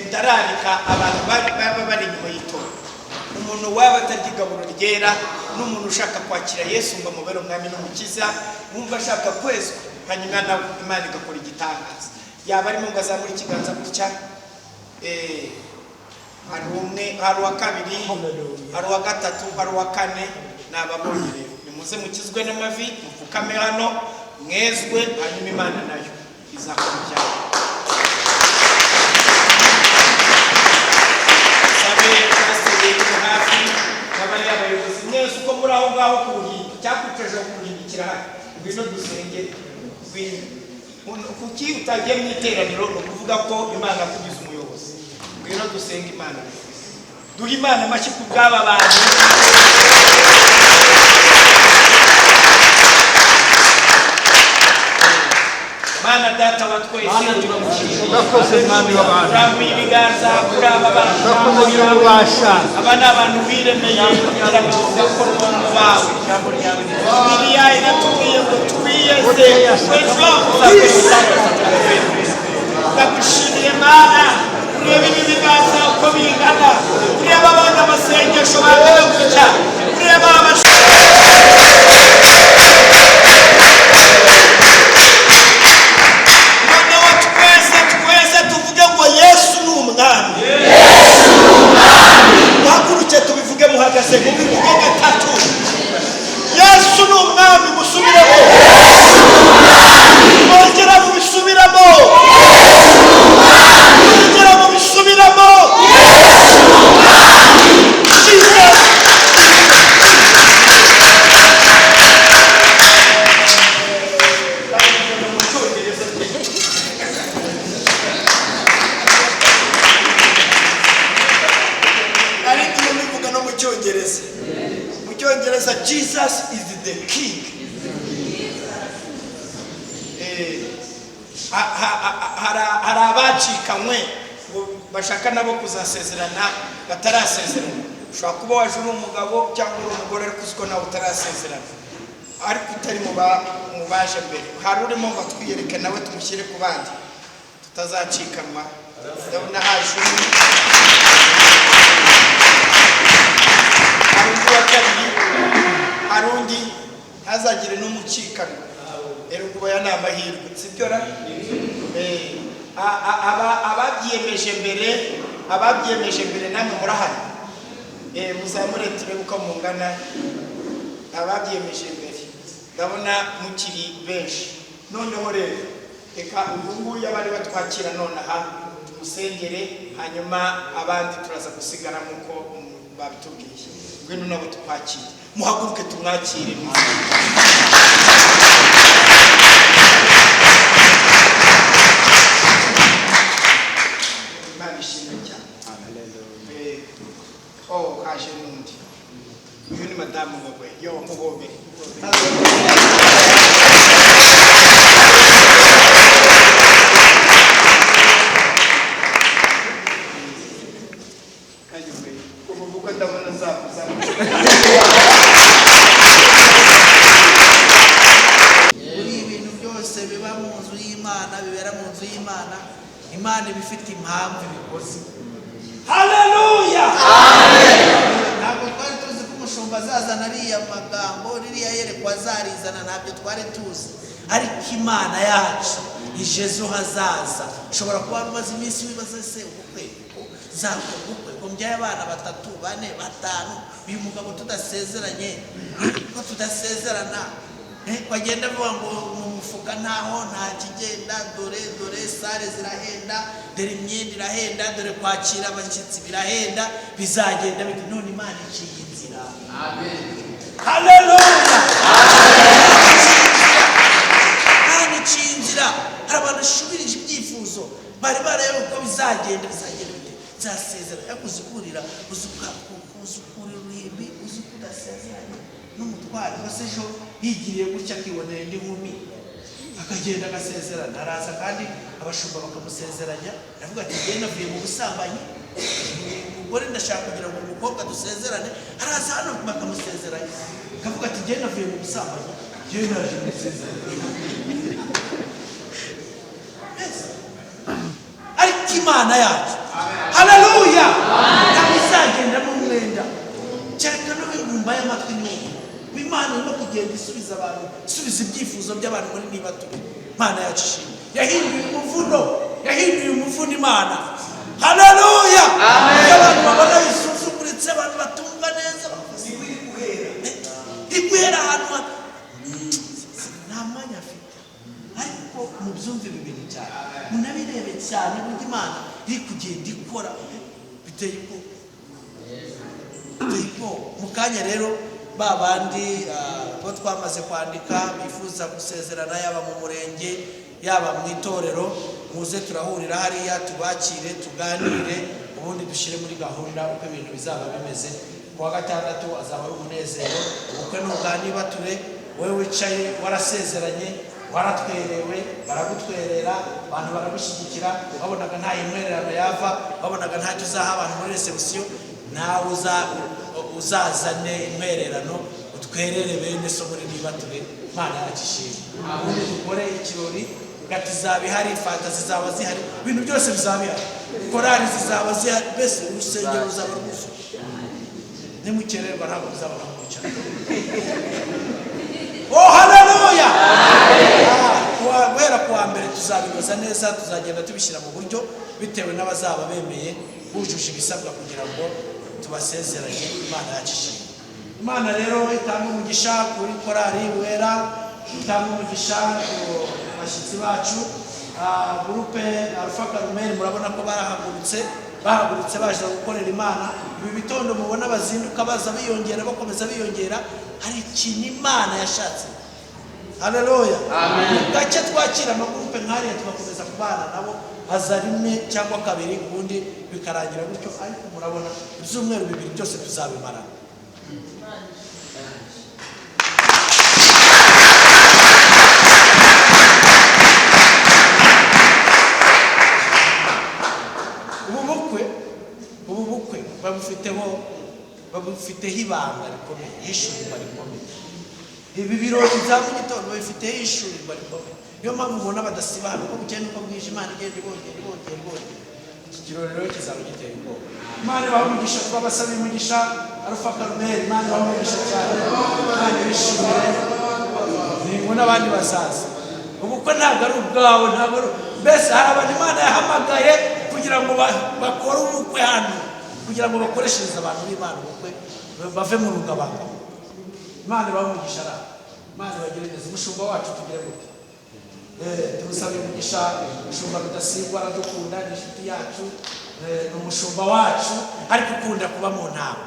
Speaker 1: ndararika abantu baba bari inyuma y'itora, umuntu waba atarya igaburo ryera n'umuntu ushaka kwakira Yesu ngo amubere umwami n'umukiza, wumva ashaka kwezwa, hanyuma nawe Imana igakora igitangaza, yaba arimo ngo azamure ikiganza gutya. Hari umwe, hari uwa kabiri, hari uwa gatatu, hari uwa kane. Ni ababonye rero, nimuze mukizwe n'amavi, mupfukame hano, mwezwe, hanyuma Imana nayo izakora ibyayo. Sabe pasiteri uri hafi n'abariya bayobozi mwese uko muri aho ngaho ku ruhimbi, cyakwicaje ku ruhimbi kirahari. Ngwino dusenge, ngwino. Kuki utagiye mu iteraniro? Ni ukuvuga ko Imana yakugize umuyobozi. Ngwino dusenge Imana. Duhe Imana amashyi ku bw'aba bantu. Mana Data wa twese,
Speaker 8: Mana, turagushimiye. Urakoze, Mwami w'abantu.
Speaker 1: Turambuye ibiganza kuri aba bantu.
Speaker 8: Urakoze, Nyir'ububasha.
Speaker 1: Aba ni abantu wiremeye kugira ngo bakore umurimo wawe. Bibiliya iratubwiye ngo twiyeze, ejo uzakora ibitangaza. Ndagushimiye Mana. Urebe ibi biganza uko bingana, urebe abana amasengesho bangana gutya, urebe noneho twese, twese tuvuge ngo: "Yesu ni umwami." Muhaguruke tubivuge muhagaze, mubivuge gatatu. Yesu ni umwami. Musubiremo, mwongere. Jesus is the king. Hari abacikanywe ngo bashaka nabo kuzasezerana batarasezerana. Ushobora kuba waje uri umugabo cyangwa uri umugore, ariko uzi ko nawe utarasezerana, ariko utari mu baje mbere. Hari urimo ngo atwiyereke nawe tumushyire ku bandi tutazacikanwa. Ndabona haje umwe, hari undi wa kabiri, hari undi, ntazagire n'umucikanwa. Rero ubwo aya ni amahirwe, sibyo ra? Ababyiyemeje mbere, ababyiyemeje mbere namwe murahari. Muzamure turebe uko mungana. Ababyiyemeje mbere ndabona mukiri benshi. Noneho rero reka uyu nguyu abari batwakira nonaha tumusengere, hanyuma abandi turaza gusigara nk'uko babitubwiye. Ngwino nabo tukwakire, muhaguruke tumwakire. Imana ishimwe cyane. Oh, haje n'undi. Uyu ni madamu wawe, yo muhobere. Ubu ndabona zakuza.
Speaker 5: Muri ibintu byose biba mu nzu y'Imana, bibera mu nzu y'Imana, Imana iba ifite impamvu ibikoze.
Speaker 1: Haleluya!
Speaker 5: Ntabwo twari tuzi ko umushumba azazana ariya magambo, ririya yerekwa azarizana, ntabyo twari tuzi. Ariko Imana yacu ije ejo hazaza. Ushobora kuba umaze iminsi wibaza, se ubukwe zakora ubukwe ngo mbyaye abana 3, 4, 5, uyu mugabo tudasezeranye, ko tudasezerana, bagenda bavuga ngo mu mufuka ntaho, nta kigenda, dore dore sare zirahenda, dore imyenda irahenda, dore kwakira abashyitsi birahenda, bizagenda bite? None Imana iciye inzira.
Speaker 1: Haleluya!
Speaker 5: Imana iciye inzira. Hari abantu bashubirije ibyifuzo bari bareba uko bizagenda, bizagenda bite? Nzasezerana. Ariko uzikurira, uzukurira uruhimbi, uzi ko udasezeranye n'umutware. Ubwo ejo yigiriye gutya akibonera indi nkumi, akagenda agasezerana, araza kandi abashumba bakamusezeranya, aravuga ati njye navuye mu busambanyi, umugore ndashaka kugira ngo umukobwa dusezerane, araza hano bakamusezeranya, akavuga ati njye navuye mu busambanyi, njye naje gusezerana. Ariko Imana yacu, haleluya, ntabwo izagenda n'umwenda, kereka no ingumba y'amatwi n'ubu. Imana irimo kugenda isubiza abantu, isubiza ibyifuzo by'abantu muri nibature. Imana yacu ishimwe, yahinduye umuvuno, yahinduye umuvuno Imana. Haleluya! Iyo abantu babona bisuzuguritse, abantu batumva neza, iri guhera ahantu nta mwanya afite. Ariko mubyumve bibiri cyane, munabirebe cyane, burya Imana iri kugenda ikora biteye ubwoba. Mu kanya rero ba bandi bo twamaze kwandika bifuza gusezerana, yaba mu murenge yaba mu itorero, muze turahurira hariya tubakire, tuganire, ubundi dushyire muri gahunda uko ibintu bizaba bimeze. Ku wa gatandatu azaba ari umunezero, ubukwe n'ubwa nibature. Wowe wicaye warasezeranye, waratwerewe, baragutwerera, abantu baragushyigikira, wabonaga nta intwererano yava, wabonaga ntacyo uzaha abantu muri reception, nawe uzazane intwererano utwerere bene so muri nibature. Imana yacu ishimwe. Ubundi dukore ikirori, gati zizaba ihari, fanta zizaba zihari, ibintu byose bizaba bihari, korali zizaba zihari, mbese urusengero ruzaba rwuzuye. Nimukererwa ntabwo muzabona aho mwicara. Oh, haleluya! Guhera ku wa mbere tuzabinoza neza, tuzagenda tubishyira mu buryo bitewe n'abazaba bemeye bujuje ibisabwa kugira ngo tubasezeranye. Imana yacu ishimwe. Imana rero itanga umugisha kuri korali wera, itanga umugisha ku bashyitsi bacu. Gurupe Alpha Karumeli murabona ko barahagurutse, bahagurutse baje gukorera Imana. Ibi bitondo mubona bazinduka baza biyongera, bakomeza biyongera, hari ikintu Imana yashatse. Haleluya! Gake twakira amagurupe nk'ariya tugakomeza kubana nabo, haza rimwe cyangwa kabiri, ubundi bikarangira gutyo. Ariko murabona ibyumweru bibiri byose tuzabimarana. Babufiteho ibanga rikomeye, ishurirwa rikomeye. Ibi birori bya mu gitondo babifiteho ishurirwa rikomeye. Niyo mpamvu ubona badasiba hano uko bukeye n'uko bwije, Imana igenda ibongera, ibongera, ibongera. Iki kirori rero kizaba giteye ubwoba.
Speaker 9: Imana ibahe umugisha. Twabasabiye umugisha Alpha Karumeli. Imana ibahe umugisha cyane, Imana ibishimire. Ningo n'abandi bazaza.
Speaker 5: Ubukwe ntabwo ari ubwawe, ntabwo ari mbese hari abantu Imana yahamagaye kugira ngo bakore ubukwe hano, kugira ngo bakoreshereze abantu b'Imana ubukwe, bave mu rungabangabo.
Speaker 9: Imana ibahe umugisha ra, Imana ibagire neza. Umushumba wacu tugire gute? Tumusabiye umugisha. Umushumba Rudasingwa aradukunda, ni inshuti yacu, ni umushumba wacu,
Speaker 5: ariko ukunda kuba mu ntama.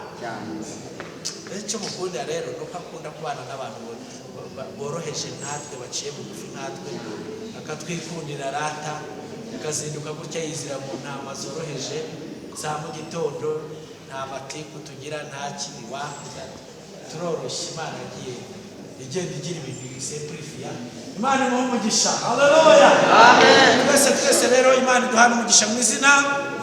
Speaker 5: Icyo mukunda rero ni uko akunda kubana n'abantu boroheje nkatwe, baciye bugufi nkatwe, akatwikundira rata, akazinduka gutya yizira mu ntama zoroheje za mu gitondo. Nta matiku tugira, nta kiwa, turoroshye. Imana yagiye igenda igira ibintu bisemplifiya.
Speaker 9: Imana imuhe umugisha. Haleluya.
Speaker 5: Twese twese rero Imana iduhane umugisha mu izina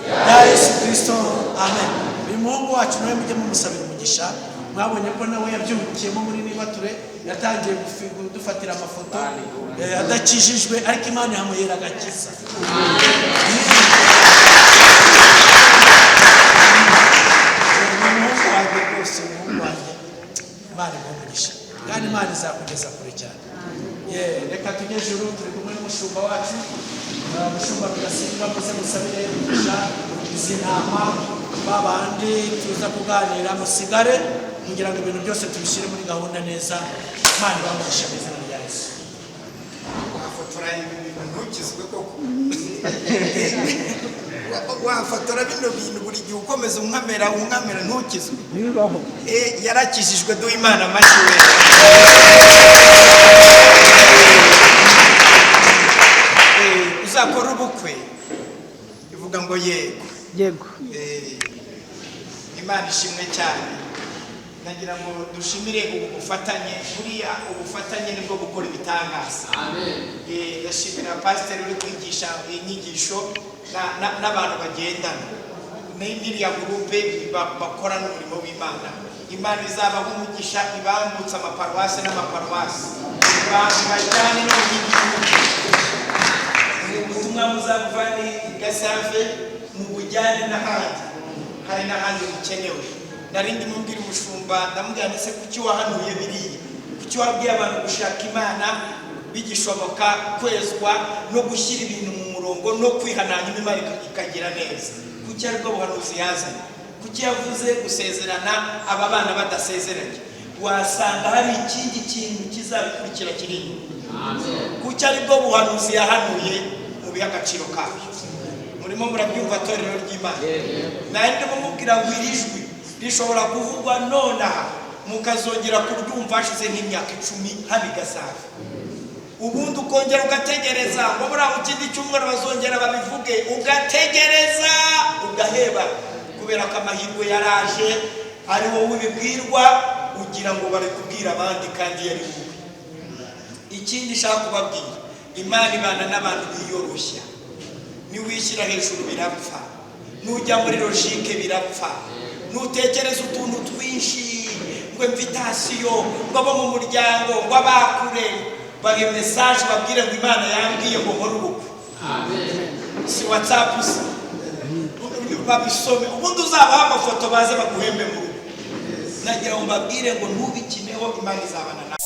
Speaker 5: rya Yesu Kirisito, amen. Uyu muhungu wacu nawe mujye mumusabira umugisha. Mwabonye ko nawe yabyungukiyemo muri Nibature, yatangiye kudufatira amafoto adakijijwe, ariko Imana yamuhera agakiza. Ni umuhungu wanjye rwose, umuhungu wanjye. Imana imuhe umugisha kandi Imana izakugeza kure cyane. Ye,
Speaker 9: reka tujye ejuru. Turi kumwe n'umushumba wacu, umushumba Rudasimba. Muze musabire umugisha izi ntama.
Speaker 5: Babandi tuza kuganira musigare kugira ngo ibintu byose tubishyire muri gahunda neza. Imana ibahe umugisha mu izina rya Yesu.
Speaker 7: Wafotora ibi bintu ntukizwe koko? Wafotora bino bintu buri gihe ukomeza unkamera unkamera ntukizwe? Yarakijijwe, duha Imana amashyi we. Uzakora ubukwe ivuga ngo yego.
Speaker 10: Yego.
Speaker 7: Imana ishimwe cyane. Nagira ngo dushimire ubu bufatanye. Buriya ubufatanye nibwo bukora ibitangaza. Ndashimira pasiteri uri kwigisha inyigisho n'abantu bagendana n'iriya gurupe bakora n'umurimo w'Imana. Imana izabaha umugisha, ibambutse amaparuwasi n'amaparuwasi, ibajyane no mu bindi bihugu.
Speaker 1: Ubutumwa muzabuvane i Gasave mubujyane n'ahandi,
Speaker 7: hari n'ahandi bukenewe. Nari ndimo mbwira umushumba, ndamubwira nti se kuki wahanuye biriya? Kuki wabwiye abantu gushaka Imana bigishoboka, kwezwa no gushyira ibintu mu murongo no kwihana, hanyuma Imana ikagira neza? Kuki aribwo buhanuzi yazanye? Kuki yavuze gusezerana aba bana badasezeranye?
Speaker 1: Wasanga hari ikindi kintu kizabikurikira kiri inyuma. Kuki aribwo buhanuzi yahanuye?
Speaker 7: Mu bihe agaciro kabyo. Murimo murabyumva, torero ry'Imana? Nari ndimo mubwira ngo iri jwi rishobora kuvugwa nonaha, mukazongera kuryumva hashize nk'imyaka 10 hano i Gasave, ubundi ukongera ugategereza ngo buriya mu kindi cyumweru bazongera babivuge, ugategereza ugaheba, kubera ko amahirwe yaraje ari wowe ubibwirwa, ugira ngo bari kubwira abandi kandi yari wowe. Ikindi nshaka kubabwira, Imana ibana n'abantu biyoroshya. Niwishyira hejuru birapfa, nujya muri logique birapfa, nutekereza utuntu twinshi ngo invitation, ngo abo mu muryango, ngo abakure, bahe message babwire ngo Imana yambwiye ngo nkore ubukwe. Si WhatsApp se babisome, ubundi uzabaha amafoto baze baguhembe mu rugo. Nagira ngo mbabwire ngo ntubikineho, Imana izabana nawe.